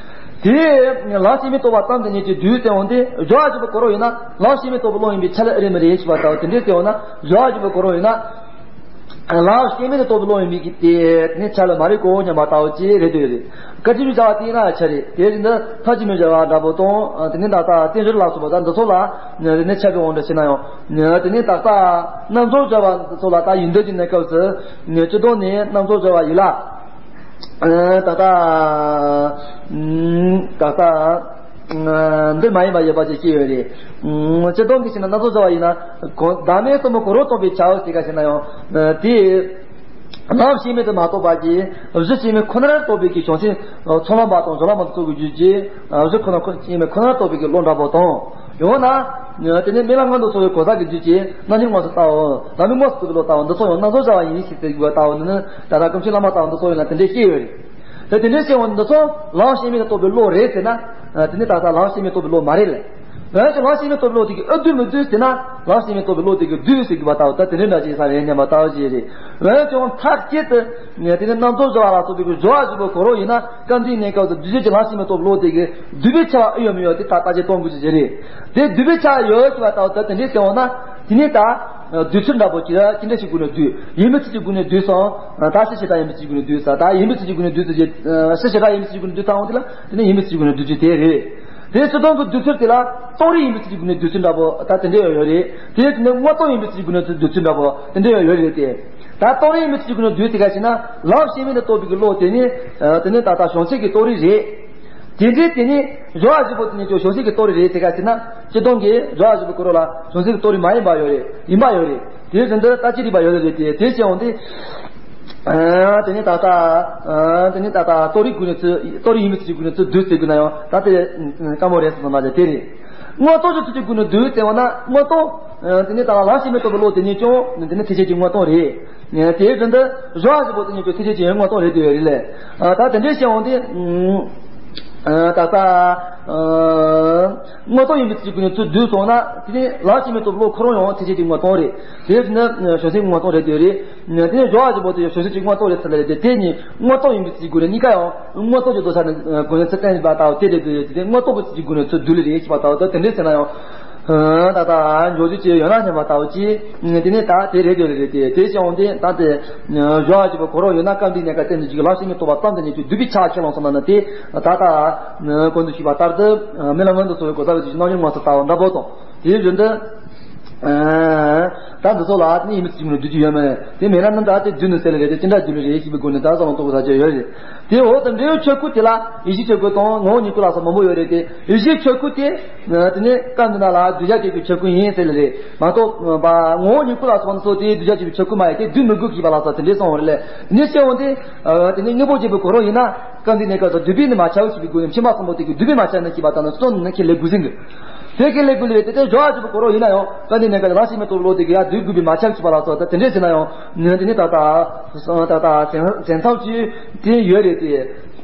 དེ་ལམ་ཤེས་མེད་རྟོགས་པ་ཙམ་དེ་ཉིད་ཀྱིས་འདོད་ཟེར་འོང་སྟེ་སྦྱོར་བ་བཞི་པོ་ཁོ་རང་ཡིན་ན་ལམ་ཤེས་མེད་རྟོགས་པའི་བློ་ཡིན་པས་ཁྱབ་ལ་ཨེ་རེད་མི་རེད་ཞེས་པ་ལྟ་བུ་དེ་འདྲའི་ཟེར་འོང་ན། སྦྱོར་བ་བཞི་པོ་ཁོ་རང་ཡིན་ན་ལམ་ཤེས་མེད་རྟོགས་པའི་བློ་ཡིན་པས་ཀྱི་དེ་ནི་ཁྱབ་ལ་མ་རེད་གོ་སྙམ་པ་ལྟ་བུ་ཅིག་རེད་འདོད་རེད། བཀའ་དྲིན་མི་བྱ་བ་དེ་ཡིན་ན་ཡང་ཆ་རེད། དེ་བཞིན་དུ་ཐབས་ཀྱིས་མི་བྱ་བ་འདྲ་པོ་དང་དེ་ནི་ད་ལྟ་བརྟན་གཞིར་ལ་སོགས་པ་ད་འདི་ཚོ་ལ་དེ་ནི་ཁྱབ་པའི་དབང་དུ་བྱས་ན་ཡང་དེ་ནི་ད་ལྟ་རྣམ་རྫོགས་སྦྱོར་བ་འདི་ཚོ་ལ་ད་ཡིན་འདོད་ཀྱི་གནས་སྐབས་སུ་སྤྱི་ལྡོག་ནས་རྣམ་རྫོགས་སྦྱོར་བ་ཡིན་ལ། ད་ལྟ་ད་ལྟ་འདི་མ་ཡིན་པ་ཡོད་པ་ཅིག་སྐྱེས་ཡོད་རེད། སྤྱིར་བཏང་གི་ཕྱིར་ན་སྣ་ཚོགས་བྱ་བ་ཡིན་ན་གོ་བདག་མེད་གསུམ་པོ་གོ་རུ་གཏོང་བའི་ཆའོ་ཞེས་ག་ཞེ་ན་ཡང་དེ་ལམ་ཤེས་མེད་དུ་མ་རྟོགས་པ་གྱིས་གཞི་ཤེས་མེད་ཁོ་ནར་རྟོགས་པའི་གི་བྱང་སེམས་ཚོགས་ལམ་པ་དང་སྦྱོར་ལམ་པ་དང་ཚོགས་ཀྱི་རྒྱུད་ཀྱིས་གཞི་ཁོ་ན་ཁོ་ཤེས་མེད་ཁོ་ནར་རྟོགས་པའི་གི་བློ་འདྲ་པོ་དང་། ཡང་ན། དེ་ནས་རྨི་ལམ་སྔོན་དུ་སོང་བའི་གོ་ས་གི་རྒྱུད་ཀྱིས་རྣམ་སྨིན་དངོས་སུ་ལྟའོ། ལམ་སྨིན་དངོས་སུ་རྟོགས་པའི་བློ་ལྟའོ། འདི་ཚོ་ཡང་རྣམ་རྫོགས་བྱ་བ་ཡིན་ཞེས་ཟེར་དགོས་པ་ལྟའོ། འདི་ནི་ད་ལྟ་ཀུན་མཁྱེན་བླ་མ་ལྟའོ་འདི་ཚོ་ཡིན་ན་དེ་འདྲའི་བཤད་ཡོད་རེད། དེ་དེ་འདྲའི་བཤད་འོང་འདི་ཚོ་ལམ་ཤེས་མེད་དུ་རྟོགས་པའི་བློ་རེད་ཟེར་ན། དེ་ནི་ད་ལྟ་ལམ་ཤེས་མེད་རྟོགས་པའི་བློ་མ་རེད་ལ། འོན་ཀྱང་ལམ་ཤེས་མེད་རྟོགས་པའི་བློ་དེ་གིས་ཨེ་འདོད་མི་འདོད་ཟེར་ན། ལམ་ཤེས་མེད་རྟོགས་པའི་བློ་དེ་གིས་འདོད་ཟེར་དགོས་པ་ལྟའོ། ད་དེ་འདྲའི་འདྲ་ཅིག་ས་རེད་སྙམ་པ་ལྟའོ་ཅིག་རེད། འོན་ཀྱང་མཐའ་གཅིག་ཏུ། དེ་ནི་རྣམ་རྫོགས་བྱ་བ་ལ་སོགས་པའི་སྦྱོར་བ་བཞི་པོ་གོ་རུ་ཡིན་ན། སྐབས་འདིའི་གནས་སྐབས་སུ་འདུས་བྱས་ཀྱི་ལམ་ཤེས་མེད་རྟོགས་པའི་བློ་དེ་གིས་འདོད་པའི་ཆ་ཨེ་ཡོད་མི་ཡོད་དེ་ད་ལྟ་ཅིག་སྟོན་དགོས་ཀྱི་རེད། དེ་འདོད་པའི་ཆ་ཡོད་ཅེས་པ་ལྟ་བུ་ད་དེ་འདྲའི་ཟེར་འོང་ན། དེ་ནས་ད། འདོད་ཚུལ་འདྲ་པོ་ཅི་ཅི་འདྲ་ཞིག་སྒོ་ནས་འདོད། ཡིན་མིན་ཚུལ་གྱི་སྒོ་ནས་འདོད་སོང་། ད་སྤྱི་བྱེ་བྲག་ཡིན་མིན་ཚུལ་གྱི་སྒོ་ནས་འདོད་ས། ད་ཡིན་མིན་ཚུལ་གྱི་སྒོ་ནས་འདོད་ཚུལ་གྱི་སྤྱི་བྱེ་བྲག་ཡིན་མིན་ཚུལ་གྱི་སྒོ་ནས་འདོད་ས་འོང་དེ་ལ་དེ་ནི་ཡིན་མིན་ཚུལ་གྱི་སྒོ་ནས་འདོད་ཚུལ་དེ་རེད། དེ་སྤྱིར་བཏང་གི་འདོད་ཚུལ་དེ་ལ་རྟོག་རིགས་ཡིན་མིན་ཚུལ་གྱི་སྒོ་ནས་འདོད་ཚུལ་འདྲ་པོ་ད་དེ་འདྲ་ཡང་ཡོད་རེད། དེ་ནི་དངོས་རྟོགས་ཡིན་མིན་ཚུལ་གྱི་སྒོ་ནས་འདོད་ཚུལ་འདྲ་པོ་དེ་འདྲ་ཡང་ཡོད་རེད་དེ། ད་རྟོག་རིགས་ཡིན་མིན་ཚུལ་གྱི་སྒོ་ནས་འདོད་དེ་ག་ཞེ་ན། ལམ་ཤེས་མེད་དུ་རྟོགས་པའི་གི་བློ་དེ་ནི། དེ་ནི་ད་ལྟ་བྱང་སེམས་ཀྱི་རྟོག་རིགས་རེད། དེ་འདྲའི་དེ་ནི་སྦྱོར་བ་བཞི་པོ་དེ་ནི་ཀྱང་བྱང་སེམས་ཀྱི་རྟོག་རིགས་རེད་ཟེར་ག་ཟེར་ན། སྤྱིར་བཏང་གི་སྦྱོར་བ་བཞི་པོ་ཁོ་རང་ལ་བྱང་སེམས་ཀྱི་རྟོག་རིགས་མ་ཡིན་པ་ཡོད་རེད། ཡིན་པ་ཡོད་རེད། དེ་བཞིན་དུ་ལྟ་ཅི་རིགས་པ་ཡོད་རེད་དེ། དེ་བྱས་འོང་དུས། དེ་ནི་ད་ལྟ། དེ་ནི་ད་ལྟ་རྟོག་རིགས་ཀུན་ནས་ཚུར་རྟོག་རིགས་ཡིན་པའི་ཚུལ་ཀུན་ནས་ཚུར་བསྡུས་ཟེར་དགོས་ན་ཡང་ད་དེ་དཀའ་མོ་རེད་ཟེར་སོང་ན་དེ་རེད། དངོས་རྟོགས་ཀྱི་ཚུལ་གྱི་སྒོ་ནས་བསྡུས་ཟེར་བ་ན་དངོས་རྟོགས། དེ་ནི་ད་ལྟ་ལམ་ཤེས་མེད་རྟོགས་པའི་བློ་དེ་ཉིད་ཀྱང་དེ་ནི་ཐེག་ཆེན་གྱི་དངོས་རྟོགས་རེད། དེའི་དོན་དུ་སྦྱོར་བ་བཞི་པོ་དེ་ཉིད་ཀྱང་ཐེག་ཆེན་གྱི་དངོས་རྟོགས་རེད་དེ་རེད་ལས། ད་དེ་འདྲའི་བཤད་འོང་དུས། ད་ལྟ། དངོས་རྟོགས་ཡིན་པའི་ཚུལ་གྱི་སྒོ་ནས་ཚུར་བསྡུས་སོང་ན་དེ་ནི་ལམ་ཤེས་མེད་རྟོགས་པའི་བློ་ཁོ་རང་ཡང་ཐེག་ཆེན་གྱི་དངོས་རྟོགས་རེད། དེའི་དོན་དུ་བྱང་སེམས་དངོས་རྟོགས་རེད་དེ་རེད། དེ་ནི་སྦྱོར་བ་བཞི་པོ་དེ་བྱང་སེམས་ཀྱི་དངོས་རྟོགས་རེད་ཚུལ་ལ་རེད་དེ། དེ་ནི་དངོས་རྟོགས་ཡིན་པའི་ཚུལ་གྱི་སྒོ་ནས་གཉིས་ཀ་ཡང་དངོས་རྟོགས་ཀྱི་དོན་ས་ནས་གོ་ནས་ཚུལ་བསྟན་པ་ལྟ་བུ་དེ་རེད་དེ་རེད། དེ་དངོས་རྟོགས་ཀྱི་ཚུལ་གྱི་སྒོ་ནས་ཚུར་བསྡུས་ལེ་རེད་ཞེས་པ་ལྟ་བུ་ད་དེ་འདྲའི་ཟེར་ན་ཡང་། ད་ལྟ་འཇོག་རྒྱུ་ཅིག་ཡོད་ན་སྙམ་པ་ལྟ་བུ་ཅིག་དེ་ནས་ད་དེ་རེད་དེ་རེད་དེ། དེ་བྱས་འོང་དུས་ད་དེ། སྦྱོར་བ་བཞི་པོ་ཁོ་རང་ཡོད་ན་སྐབས་འདིའི་གནས་སྐབས་བསྟན་ནས་ཅིག་ལམ་ཤེས་མེད་རྟོགས་པ་ཙམ་དུ་ཉིད་ཀྱི་བསྡུས་པའི་ཆ་ཁས་བླངས་སོང་ན་ནི་དེ། ད་ལྟ། གོང་དུ་ཞུས་པ་ལྟར་དུ། རྨི་ལམ་སྔོན་དུ་སོང་བའི་གོ་ས་བའི་ཚུལ་གྱིས་རྣམ་སྨིན་དངོས་སུ་ལྟ་བ་འདྲ་པོ་དང་། དེའི་བཞིན་དུ། ད་འདི་ཚོ་ལ་ཨ་ནི་ཡིན་མིན་ཚུལ་གྱི་སྒོ་ནས་བསྡུས་རྒྱུ་ཡོད་མེད། དེ་མེད་ན་ནི་ད་དེ་བསྡུས་ནས་ཟེར་ལེ་རེད་དེ་ཅི་འདྲ་བསྡུས་ལེ་རེད་ཞེས་པའི་སྒོ་ནས་ད་བསམ་བློ་གཏོང་དགོས་ས་ཅིག་ཡོད་རེད། དེ་འོག་ཏུ་འབྲས་བུའི་ཆོས་སྐུ་དེ་ལ་ཡིད་བཞིན་ཆོས་སྐུ་དང་ངོ་བོ་ཉིད་སྐུ་ལ་སོགས་མང་པོ་ཡོད་རེད་དེ། ཡིད་བཞིན་ཆོས་སྐུ་དེ། དེ་ནི་སྐབས་འདི་ན་ལ་གདུལ་བྱ་བྱེད་པའི་ཆོས་སྐུ་ཡིན་ཟེར་ལེ་རེད་མ་གཏོགས། ངོ་བོ་ཉིད་སྐུ་ལ་སོགས་པ་སོགས་དེ་གདུལ་བྱ་བྱེད་པའི་ཆོས་སྐུ་མ་ཡིན་ཏེ་བསྡུ་མི་དགོས་ཞེས་པ་ལ་སོགས་དེ་འདྲའི་གསུངས་པ་རེད་ལེ། དེ་ནས་བཤད་འོང་དུས། དེ་ནི་དངོས་པོ་བྱེད་པའི་གོ་རིམ་ཡིན་ན། སྐབས་འདིའི་གནས་སྐབས་སུ་བསྡུས་པས་ནི་མ་ཁྱབ་ཞེས་པའི་སྒོ་ནས་ཕྱི་མ་གསུམ་པོ་དེ་གིས་བསྡུས་པས་མ་ཁྱབ་ནི་ཞེས་པ་ལྟར་ན་གསུམ་ནི་ཁས་ལེན་དགོས་ཟིན་གི། དེ་ཁས་ལེན་དགོས་ལེ་དེ་ལྟར་སྦྱོར་བ་བཞི་པོ་གོ་རིམ་ཡིན་ན་ཡང་སྐབས་འདིའི་གནས་སྐབས་ལམ་ཤེས་མེད་རྟོགས་པའི་བློ་དེ་གིས་ཡང་བསྡུས་དགོས་པས་མ་ཁྱབ་ཞེས་པ་ལ་སོགས་ད་དེ་འདྲས་ཟེར་ན་ཡང་། དེ་ནི་ད་ལྟ། ད་ལྟ་ཟན་ཟན་ཐབས་ཀྱི་དེ་ཡོད་རེད་དེ།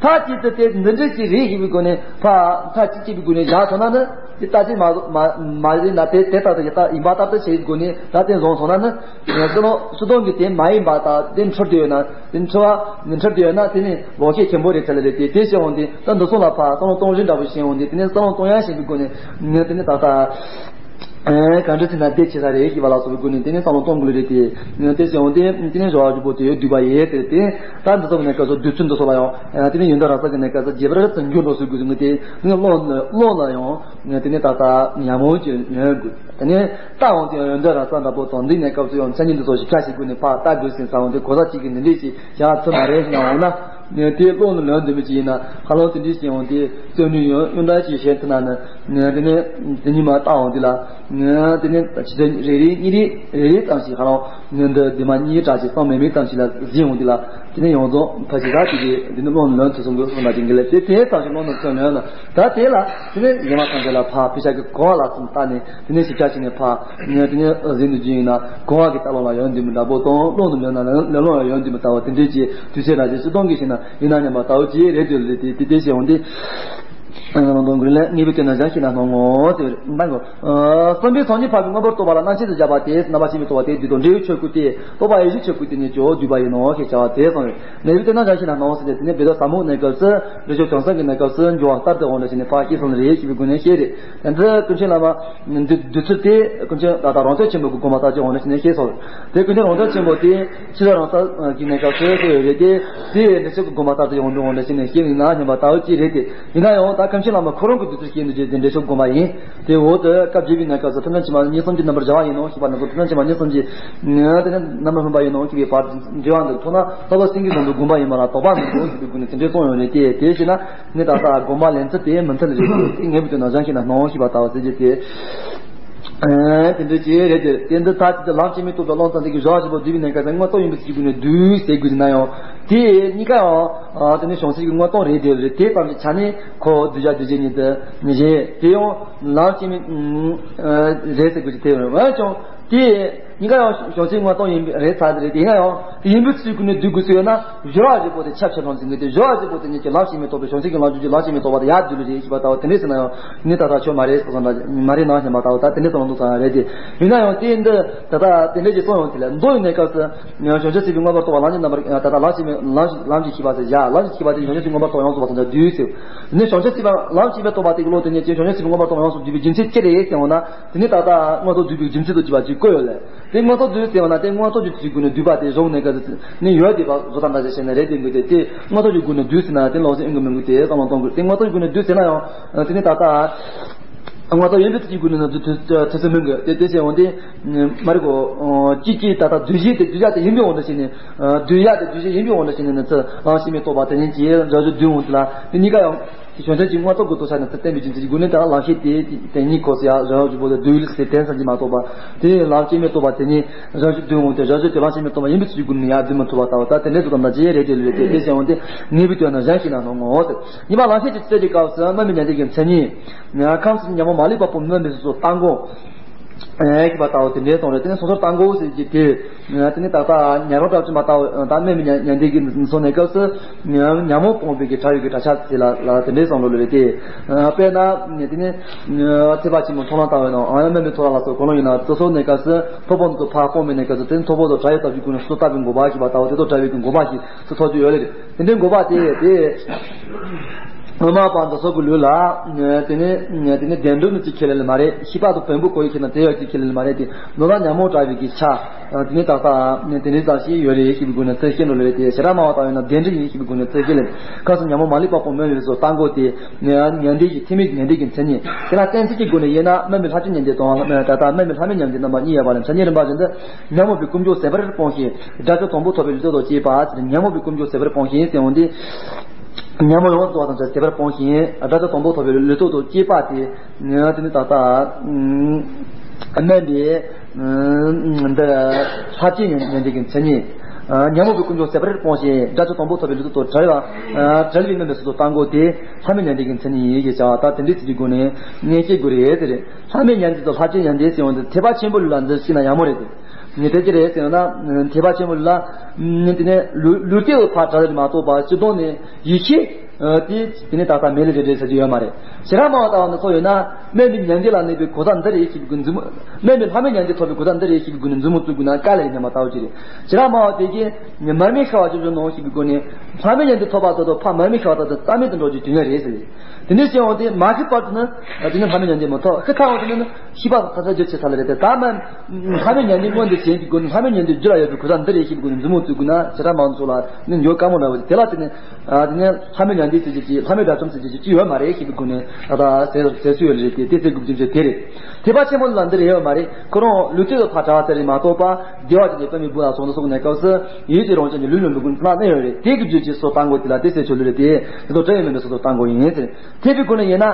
མཐའ་གཅིག་ཏུ་དེ་འདི་འདྲ་ཞིག་རེད་ཞེས་པའི་སྒོ་ནས་ཕར་མཐའ་གཅིག་གཅིག་པའི་སྒོ་ནས་བཞག་སོང་ན་ནི་དེ་ལྟ་ཅི་མ་མ་མ་རེད་ན། དེ་དེ་ལྟར་དུ་ཡིན་ལྟར་ཡིན་པ་ལྟར་དུ་བྱེད་པའི་སྒོ་ནས་ད་དེ་བཟུང་སོང་ན་ནི། ངས་སུ་ལོ་སུ་དོན་གྱི་དེ་མ་ཡིན་པ་དང་དེ་འཁྲུལ་དུ་ཡོད་ན། དེ་འཁྲུལ་བ་འཁྲུལ་དུ་ཡོད་ན་དེ་ནི་ལོག་ཤེས་ཆེན་པོ་རེད་ཚར་ལ་རེད། དེ་དེ་བྱས་འོང་དུས་ད་འདི་སོང་ལ་ཕར་བསམ་བློ་གཏོང་རིན་འདྲ་པོ་བྱས་འོང་དུས། དེ་ནས་བསམ་བློ་གཏོང་ཡ་ཞེས་པའི་སྒོ་ནས་ངས་དེ་ནི་ད་ལྟ། ཨེ། གང་འདྲ་ཟེར་ན་བདེ་ཆེ་ས་རེད་ཞེས་པ་ལ་སོགས་པའི་སྒོ་ནས་དེ་ནས་བསམ་བློ་གཏོང་དགོས་ལེ་རེད་དེ། དེ་བྱས་འོང་དེ་དེ་ནས་རོ་བ་རྒྱུ་པོ་དེ་སྡུད་པ་ཡིན་ཟེར་ཏེ། ད་འདི་ཚོ་ནས་སྐབས་སུ་བསྡུས་ཚུལ་འདི་ཚོ་ལ་ཡང་དེ་ནས་ཡོན་ཏན་རང་ས་ཀྱི་གནས་སྐབས་སུ་རྗེས་པར་དུ་འགྱུར་འགྲོ་སོགས་དགོས་ཀྱི་དེ་ནས་བློ་ལ་བློ་ལ་ཡང་དེ་ནས་ད་ལྟ་ཉམས་མྱོང་ཅིག་ཡོང་དགོས། དེ་ནས་ལྟ་འོང་དེ་ཡང་ཡོན་ཏན་རང་ས་འདྲ་པོ་དང་འདི་གནས་སྐབས་སུ་ཡང་མཚན་ཉིད་འདི་ཚོ་ཞིབ་ཆ་ཞིག་དགོས་ནས་ཕར་ལྟ་དགོས་ཟིན་ས་འོང་དེ་གོ་ས་གཅིག་གི་འདི་འདྲས་ཞིག་བྱ་ཐུབ་མ་རེད་སྙམ་འོང་ན། དེ་བློ་ལ་ལོན་འདོད་མི་ཅིག་ཡིན་ན་ཧ་ལམ་དེ་འདྲའི་ཞིག་འོང་དེ་བརྩོན་འགྲུས་ཡོན་ཡོན་ཏན་ཞིག་བྱེད་ཐུབ་ན་ནི། དེ་ནས་དེ་ཉིན་མ་བཏང་འོང་དེ་ལ། དེ་ནས་ཕྱི་ཚེས་རེ་རེ་གཉིས་རེ་རེ་རེ་ཙམ་ཞིག་ཧ་ལམ་ནི་འདི་འདི་མ་གཉིས་གྲགས་ཤིག་བསམ་མེད་མེད་ཙམ་ཞིག་ལ་གཟིགས་འོང་དེ་ལ། དེ་ནས་ཡོངས་རྫོགས་ཕ་ཞིག་རག་ཅིག་གིས་དེ་ནས་བློ་ལ་ལོན་ཐུབ་སོང་གི་སོང་ན་ཅིག་གི་ལས་དེ་དེ་ཙམ་ཞིག་བློ་ལ་ཐོན་ལོན་ན། ད་དེ་ལ་དེ་ནས་ཉི་མ་ཐམས་ཅད་ལ་ཕར་དཔེ་ཆ་གི་གོ་བ་ལ་ཙམ་བལྟས་ནས། དེ་ནས་ཞིབ་ཆ་ཞིག་ནས་ཕར་ནས་དེ་ནས་གཟིགས་འདུག་རྒྱུ་ཡིན་ན་གོ་བ་གི་ལྟ་ལོང་ལ་ཡོན་འདུས་མི་འདྲ་པོ་དང་། བློ་ནི་ལོན་ན་ལོན་ལོང་ལ་ཡོན་འདུས་མི་ལྟ་བུ་དེ་འདྲའི་ཅིག་དུས་ཚོད་ར་ཅིག་སུ་གཏོང་གི་ཞིག་ན་ཡིན་ན་སྙམ་པ་ལྟ་བུ་ཅིག་རེད་འདུག་ལེ། དེ་དེ་དེ་བྱས་འོང་དེ། ང་དང་དོན་དག་ལས་ངེས་པའི་དོན་ན་སྦྱང་ཤེས་ན་སྣང་ངོ་ཟེར་ན་གོ། བསམ་པའི་སང་ཉིན་ཕ་གི་མངོན་པར་རྟོགས་པ་ལ་རྣམ་བཤད་དུ་སྦྱར་བ་དེ་རྣམ་པ་ཕྱི་མའི་རྟོགས་པ་དེ་བསྡུས་དང་འབྲས་བུའི་ཆོས་སྐུ་སྟེ། རྟོགས་པ་ཡེ་ཤེས་ཆོས་སྐུ་དེ་ཉིད་ཀྱང་བསྡུས་པ་ཡིན་ནོ་ཞེས་བྱ་བ་དེ་གསུངས་ཡོད། ངེས་པའི་དོན་ན་སྦྱང་ཤེས་ན་སྣང་ཟེར་ཏེ། དེ་ནས་བོད་ཟླ་ཟ་མོ་གནས་སྐབས་སུ་འབྲས་ཆོས་དོན་གསུམ་གྱི་གནས་སྐབས་སུ་འབྱུང་བ་ལྟར་དུ་འོང་ལ་ཞེས་ནས་ཕར་ཤེས་སོང་རེད་ཞེས་པའི་སྒོ་ནས་བཤད་རེད། དེ་ཚོ་ཀུན་མཁྱེན་བླ་མ་འདི་བསྡུས་ཚུལ་དེ་ཀུན་མཁྱེན་ད་ལྟ་རང་རྩོད་ཆེན་པོ་གི་དགོངས་པ་ལྟར་གྱི་འོང་ལ་ཞེས་ནས་བཤད་སོང་། དེ་ཀུན་མཁྱེན་རང་རྩོད་ཆེན་པོ་དེ་ཕྱི་ལ་རང་རྩོད་ཀྱི་གནས་སྐབས་སུ་ཡོད་རེད་དེ། དེ་འབྲས་ཆོས་ཀྱི་དགོངས་པ་ལྟར་དུ་ཡོང་འདུག་འོང་ལ་ཞེས་ནས་བཤད་ཡིན་ན་སྙམ་པ་ལྟ་བུ་ཅིག་རེད་དེ། ཡིན་ན་ཡང་ད་ཀུན་མཁྱེན་བླ་མ་ཁོ་རང་གི་བསྡུས་ཚུལ་བཤད་འདུག་ཅེས་དེ་འབྲས་ཆོས་དགོངས་པ་ཡིན། དེ་འོག་ཏུ་སྐབས་བརྒྱད་པའི་གནས་སྐབས་སུ་ཐབས་ལམ་ཕྱི་མ་གཉིས་གསུམ་གྱི་རྣམ་པར་སྦྱར་བ་ཡིན་ནོ་ཞེས་པ་ནི། ཐབས་ལམ་ཕྱི་མ་གཉིས་གསུམ་གྱི་དེ་ནི་རྣམ་པར་སྨིན་པ་ཡིན་ནོ་ཞེས་པའི་བར་འབྲེལ་བ་འདི་མཐོང་ན། ལྷག་པར་སེང་གེའི་ལུང་དུ་དགོངས་པ་ཡིན་པ་ལ་དོགས་པ་མི་འདུག་ཞེས་པའི་སྒོ་ནས་དེ་འདྲའི་གསུངས་ཡོད་རེད་དེ། དེ་བྱས་ན་ནི་ད་ལྟ་དགོངས་པ་ལེན་ཚུལ་དེ་མི་མཐུན་རེད་དེ། ངེས་པའི་དོན་ན་སྦྱང་ཤེས་ན་སྣང་ཞེས་པ་ལྟ་བུ་ཟེར་རྒྱུ་དེ། ཨེ། དེ་འདྲ་ཅིག་རེད་དེ། དེ་འདི་ལྟར་ཅིག་ཏུ་ལམ་སྐྱེ་མེད་རྟོགས་པའི་ཀློང་ཙམ་དེ་གིས་གཞོལ་བ་ཞིག་པོ་བསྡུས་པའི་གནས་སྐབས་སུ་མངོན་རྟོགས་ཡིན་པའི་ཚུལ་གྱི་སྒོ་ནས་བསྡུས་ཟེར་དགོས་ན་ཡང་། དེ་གཉིས་ཀ་ཡང་དེ་ནི་བྱང་སེམས་ཀྱི་མངོན་རྟོགས་རེད་དེ་རེད། དེ་ཙམ་གྱི་ཆ་ནས་ཁོ་བསྡུས་བྱ་བསྡུས་བྱེད་གཉིས་དེ་མི་བཞེད། དེ་ཡང་ལམ་སྐྱེ་མེད་རེད་ཟེར་དགོས་ཀྱི་དེ་རེད། འོན་ཀྱང་དེ་གཉིས་ཀ་ཡང་བྱང་སེམས་མངོན་རྟོགས་ཡིན་པ་རེད་ཚར་དེ་རེད། དེ་ཡིན་ན་ཡང་ཡིན་པའི་ཚུལ་གྱི་སྒོ་ནས་བསྡུས་དགོས་ཚུལ་ཡོད་ན། གཞོལ་བ་ཞིག་པོ་དེ་ཁྱབ་ཆེ་ལོང་ཟིན་གྱི་དེ། གཞོལ་བ་ཞིག་པོ་དེ་ཉིད་ཀྱི་ལམ་སྐྱེ་མེད་རྟོགས་པའི་བྱང་སེམས་ཀྱི་ལམ་སྦྱོང་རྒྱུ་ལམ་སྐྱེ་མེད་རྟོགས་པ་དེ་ཡར་བསྡུས་ལ་རེད་ཞེས་པ་ལྟ་བུ་དེ་འདྲས་ཟེར་ན་ཡང་ནི་ད་ལྟ་ཆོས་མ་རེད་ཟེར་སོང་འདྲ་མ་རེད་ན་སྙམ་པ་ལྟ་བུ་ད་དེ་འདྲས་ཙམ་ལ་འདུག་ས་རེད་དེ། ཡིན་ན་ཡང་དེ་འདི་ད་ལྟ་དེ་འདྲས་ཀྱི་གསུངས་ཡོང་དེ་ལ་མདོ་ཡི་གནས་སྐབས་སུ་བྱང་ཆུབ་སེམས་དཔའི་མངོན་པར་རྟོགས་པ་ལམ་གྱི་རྣམ་པར་ད་ལྟ་ལམ་སྐྱེ་མེད་ལམ་ལམ་གྱི་ཤེས་པ་ཟེར་བཞག་ལམ་གྱི་ཤེས་པ་དེ་བྱང་ཆུབ་སེམས་དཔའི་མངོན་པར་རྟོགས་ཡོངས་སུ་རྫོགས་པ་དང་བསྡུས་ཟེར། ནི་བྱང་ཆུབ་སེམས་དཔའ་ལམ་སྐྱེ་མེད་རྟོགས་པ་དེ་གི་བློ་དེ་ཉིད་ཀྱི་བྱང་ཆུབ་སེམས་དཔའི་མངོན་པར་རྟོགས་ཡོངས་སུ་བསྡུས་པའི་རྒྱུ་མཚན་ཅི་རེད་ཟེར་བ་ན། དེ་ནི་ད་ལྟ་མངོན་རྟོགས་བསྡུས་པའི་རྒྱུ་མཚན་དུ་གྱུར་པ་ཅིག་བཀོད་ཡོད་ལ། དེ་མངོན་རྟོགས་བསྡུས་ཟེར་བ་ན་དེ་མངོན་རྟོགས་ཀྱི་ཚུལ་གྱི་སྒོ་ནས་བསྡུས་པ་དེ་གཞུང་གནས་སྐབས་སུ་ནི་ཡོད་བསྡད་པ་བཟོ་ལྟ་འདྲ་ཞིག་བྱས་ནས་རེད་དེ་འདུག་སྟེ། དེ་མངོན་རྟོགས་ཀྱི་སྒོ་ནས་བསྡུས་ཟེར་ན་དེ་ལོག་སེ་ཨེ་འགྲིག་མི་འདུག་སྟེ་བསམ་བློ་གཏོང་དགོས། དེ་མངོན་རྟོགས་ཀྱི་སྒོ་ནས་བསྡུས་ཟེར་ན་ཡང་དེ་ནི་ད་ལྟ་མངོན་རྟོགས་ཡིན་པའི་ཚུལ་གྱི་སྒོ་ནས་ན་བསྡུས་ཐུབ་ཐུབ་ཚོད་མི་དགོས་ཏེ། དེ་བྱས་འོང་དེ་མ་རེད་གོ། གཅིག་གཅིག་ད་ལྟ་བསྡུས་གཞི་དེ་བསྡུས་བྱ་དེ་ཡིན་པའི་དབང་དུ་བྱས་ནས། བསྡུས་བྱ་དེ་བསྡུས་གཞི་ཡིན་པའི་དབང་དུ་བྱས་ནས་ནི་ཚུར་ལམ་སྐྱེ་མེད་རྟོགས་པ་དེ་ཉིད་ཀྱིས་རང་བཞིན་བསྡུས་འོང་དེ་ལ་དེ་གཉིས་ཀ་ཡང་། བྱང་ཆུབ་ཀྱི་མངོན་རྟོགས་ཀྱི་རྟོགས་བྱ་ནི་ཚུལ་བསྟན་པའི་རྒྱུ་མཚན་གྱི་སྒོ་ནས་ད་ལམ་ཤེས་དེ་དེ་ཉིད་གོ་སོ་ཡ་རང་བཞིན་པོ་དེ་བསྡུས་ལ་ཟེར་དེ་ཙམ་གྱིས་མ་གཏོགས་པ། དེ་ལམ་སྐྱེ་མེད་རྟོགས་པ་དེ་ཉིད་རང་བཞིན་བསྡུས་འོང་དེ་རང་བཞིན་དེ་ལམ་སྐྱེ་མེད་རྟོགས་པ་ཡིན་པའི་ཚུལ་གྱི་སྒོ་ནས་ཡང་བསྡུས་མི་ཐུབ་པ་ལྟ་བུ་ད་དེ་འདྲའི་ཚུལ་དམ་དང་ཅི་རེད་དེ་ལས་དེ་དེ་བྱས་འོང་དེ་ངེས་པའི་དོན་ན་སྦྱང་ཤེས་ན་སྣང་ངོ་ཟེར། གཉིས་པ་ལམ་ཤེས་ཀྱི་ཚུལ་གྱི་སྐབས་སུ་དམན་པའི་ཉན་ཐོས་ཀྱི་མཚན་ཉིད། ཁམས་སུ་ཉོན་མོངས་མ་ལུས་པ་པོ་དམན་པའི་སོ་སོར་བརྟགས་འགོག་ཨེ་ཞེས་པ་ལྟ་བུ་དེ་འདྲའི་གསུངས་རེད། དེ་ནས་སོ་སོར་བརྟགས་འགོག་ཟེར་གྱི་དེ། དེ་ནི་ད་ལྟ་ཉན་རང་གྲགས་ཅན་མ་ལྟ་བུ་ད་དམན་པའི་ཉན་ཉན་ཐོས་ཀྱི་སོ་ནས་སྐབས་སུ་ཉོན་མོངས་སྤོང་བའི་གི་བྱ་བའི་གི་གྲྭ་ཆ་ཟེར་ལ་ལ་དེ་འདྲའི་བསམ་བློ་ལ་རེད་དེ། དཔེར་ན་དེ་ནི་ཚེ་དཔག་ཆེན་པོ་མཐོང་ལམ་ལྟ་བུ་ཡིན་ནོ། ཨ་ཡང་དམན་པའི་མཐོང་ལམ་ལ་སོགས་གང་རུང་ཡིན་ན་དེ་ཚོ་ནས་སྐབས་སུ་མཐོ་པོ་ནི་ཚོ་ཕར་སྤོང་བའི་ནས་སྐབས་སུ་དེ་ནི་མཐོ་པོ་དང་བྲལ་བའི་སྟོབས་ཀྱི་སྒོ་ནས་སོ་སོ་བརྟགས་པའི་འགོག་པ་ཞེས་པ་ལྟ་བུ་དེ་ཚོ་བྲལ་བའི་གི་འགོག་པ་ཞིག་སུ་ཐོབ་རྒྱུ་ཡོད་ལེ་རེད། དེ་འདྲའི་འགོག་པ་དེ་དེ། སྔོན་མ་པ་འདི་ཚོ་གི་ལུས་ལ། དེ་ནས་དེ་ནས་བདེན་གྲུབ་ནི་གཅིག་ཁས་ལེན་ལེ་མ་རེད། ཤེས་པ་དང་བེམ་པོ་གོ་ཡི་ཁྱེར་ན་དེ་ཡང་གཅིག་ཁས་ལེན་ལེ་མ་རེད་དེ། ནོར་ལ་ཉོན་མོངས་དྲག་པའི་གི་ཆ། དེ་ནས་ད་ལྟ་དེ་འདྲའི་ཙམ་ཞིག་ཡོད་རེད་ཞེས་པའི་སྒོ་ནས་ཚུལ་ཤེས་འགྲོ་ལེ་རེད་དེ། ཞེ་དྲག་སྨྲ་བ་ལྟ་བས་ན་བདེན་འདྲ་ཡིན་ཞེས་པའི་སྒོ་ནས་ཚུལ་ཤེས་ལེ། ཁམས་སུ་ཉོན་མོངས་མ་ལུས་པ་པོ་དམན་པའི་སོ་བརྟགས་འགོག་སྟེ། ཉན་ཐོས་ཀྱི་ཐེག་དམན་ཉན་ཐོས་ཀྱི་མཚན་ཉིད། དེ་ལ་གཏན་ཚིགས་ཀྱི་སྒོ་ནས་དབྱེ་ན་དམན་པའི་ལྷ་ཆོས་ཉན་ཐོས་དང་ད་ལྟ་དམན་པའི་ལྷ་མིན་ཉན་ཐོས་རྣམ་པ་གཉིས་ཡོད་པ་ལས་མཚན་ཉིད་རིམ་པ་བཞིན་དུ། ཉོན་མོངས་པའི་ཀུན་འབྱུང་ཟད་པར་སྤོང་ཞིང་། དགྲ་བཅོམ་དང་པོ་ཐོབ་པའི་ལུས་རྟོག་དང་བཅས་པ་ཟེར། ཉོན་མོངས་པའི་ཀུན་འབྱུང་ཟད་པར་སྤོང་ཞིང་ཟེར་འོང་དུས། ཉོན་མོངས་ཡོངས་སུ་རྫོགས་པ་དང་བཅས་ཟད་པར་སྤོང་ཞིང་དགྲ་བཅོམ་དང་པོ་ཐོབ་པའི་ལུས་རྟོག་དང་བཅས་པ་དེ། དེ་ནི་ད་ལྟ་དམན་པའི་འདི་ལྷ་བཅས་ཉན་ཐོས་ཀྱི་མཚན་ཉིད། ཉོན་མོངས་པའི་ཀུན་འབྱུང་ཟད་པར་སྤོང་ཞིང་དགྲ་བཅོམ་དང་པོ་ཐོབ་པའི་ལུས་རྟོག་དང་བྲལ་བ། བྲལ་བའི་དམན་པའི་སོ་སོར་བརྟགས་འགོག་སྟེ་ལྷ་མིན་ཉན་ཐོས་ཀྱི་མཚན་ཉིད་ཡིན་ཞེས་བྱ་བ་ལྟར་དེ་འདྲའི་ཚིག་གི་སྒོ་ནས་ངས་བཤད་དགོས་རེད་ཟེར། ལྷ་མིན་ཉན་ཐོས་དང་ལྷ་བཅས་ཉན་ཐོས་ཟེར་བ་འདི་ཐེག་པ་ཆེན་པོའི་ལུགས་ལ་འཛིན་ཤེས་ན་ཡག་མོ་རེད་དེ། ངས་དེ་ཅི་རེད་ཟེར་ན། ཐེག་པ་ཆེན་པོའི་ལུགས་ལ། དེ་ནས་ལུས་ལུས་རྟེན་དུ་ཕར་བྲལ་ཏེ་མ་གཏོགས་པ་སྤྱི་དོན་ནས་ཡེ་ཤེས། ཨ། དེ་དེ་ནས་ད་ལྟ་མེད་ལ་རེ་རེ་ཟེར་གྱི་ཡོད་མ་རེད། ཞེ་དྲག་མང་བ་ལྟ་བ་འདི་ཚོ་ཡོད་ན་དམན་པའི་མྱང་འདས་ལ་གནས་པའི་གོ་ས་འདི་རེད་ཞེས་པའི་སྒོ་ནས་མཛུབ་མོ། དམན་པའི་ལྷ་མོའི་མྱང་འདས་ཐོབ་པའི་གོ་ས་འདི་རེད་ཞེས་པའི་སྒོ་ནས་མཛུབ་མོ་བཙུགས་དགོས་ན་དཀའ་ལས་རེད་སྙམ་པ་ལྟ་བུ་ཅིག་རེད། ཞེ་དྲག་མང་བ་དེ་གིས་མར་མེ་ཤར་བ་ཅིག་བྱུང་ནོ་ཞེས་པའི་སྒོ་ནས་ལྷ་མོའི་མྱང་འདས་ཐོབ་པ་ཙམ་དང་ཕར་མར་མེ་ཤར་བ་ཙམ་དང་རྩ་མེད་དུ་འགྲོ་རྒྱུའི་དུས་ཡུན་རེད་ཟེར། དེ་འདྲ་བྱས་འོང་དུས་མ་ཤི་བར་དུ་ནི་དེ་ནི་ལྷ་མོའི་མྱང་འདས་མི་ཐོབ། ཤི་ཚར་འོང་དུས་ནི་ཤི་བ་དང་ཐ་ཚ་རྒྱུ་ཆེ་ས་ལ་རེད་དེ། ད་མ་ལྷ་མོའི་མྱང་འདས་མངོན་དུ་བྱེད་ཀྱི་སྒོ་ནས་ལྷ་མོའི་མྱང་འདས་རྒྱུད་ལ་ཡོད་པའི་གོ་ས་འདི་རེད་ཞེས་པའི་སྒོ་ནས་མཛུབ་མོ་བཙུགས་དགོས་ན་ཞེ་དྲག་མང་ཚོགས་ལ་ནི་འགྱོད་དཀའ་མོ་འདྲ་བོ་ཞིག་དེ་ལ་བརྟེན་ནས། ཨ། དེ་ནས་ལྷ་མོའི་མྱང་འདས་ཟེར་རྒྱུ་ཅིག་ལྷ་མོའི་དགྲ་བཅོམ་ཟེར་རྒྱུ་ཅིག་ཅི་ཡོད་མ་རེད་ཞེས་པའི་སྒོ་ནས་ད་ལྟ་ཟེར་ཟེར་སྲོལ་ཡོད་རེད་དེ། དེ་ཟེར་དགོས་རྒྱུ་མཚན་དེ་རེད། ཐེག་པ་ཆེན་པོ་ལ་འདི་རེད་ཡོད་མ་རེད། ཁོ་རང་ལུས་སྟོད་དུ་ཕར་དྲག་ཟེར་རེད་མ་གཏོགས་པ། བདེ་བ་ཅན་གྱི་པདྨའི་སྦུབས་ལ་སོང་དུ་སོང་ནས་སྐབས་སུ་ཡིད་ཀྱི་རང་བཞིན་གྱི་ལུས་ལ་འགྲོ་ཀུན་ཕུ་ལ་གནས་ཡོད་རེད། དེ་གི་རྒྱུད་ཀྱི་སོ་བཏང་དགོས་དེ་ལ་དེ་ཟེར་ཆོག་ལེ་རེད་དེ། དེ་ཚོ་བྲལ་ཡོད་མེད་པའི་སོ་སོ་བཏང་དགོས་ཡིན་ཟེར། ཐེག་པའི་སྒོ་ནས་ཡིན་ན།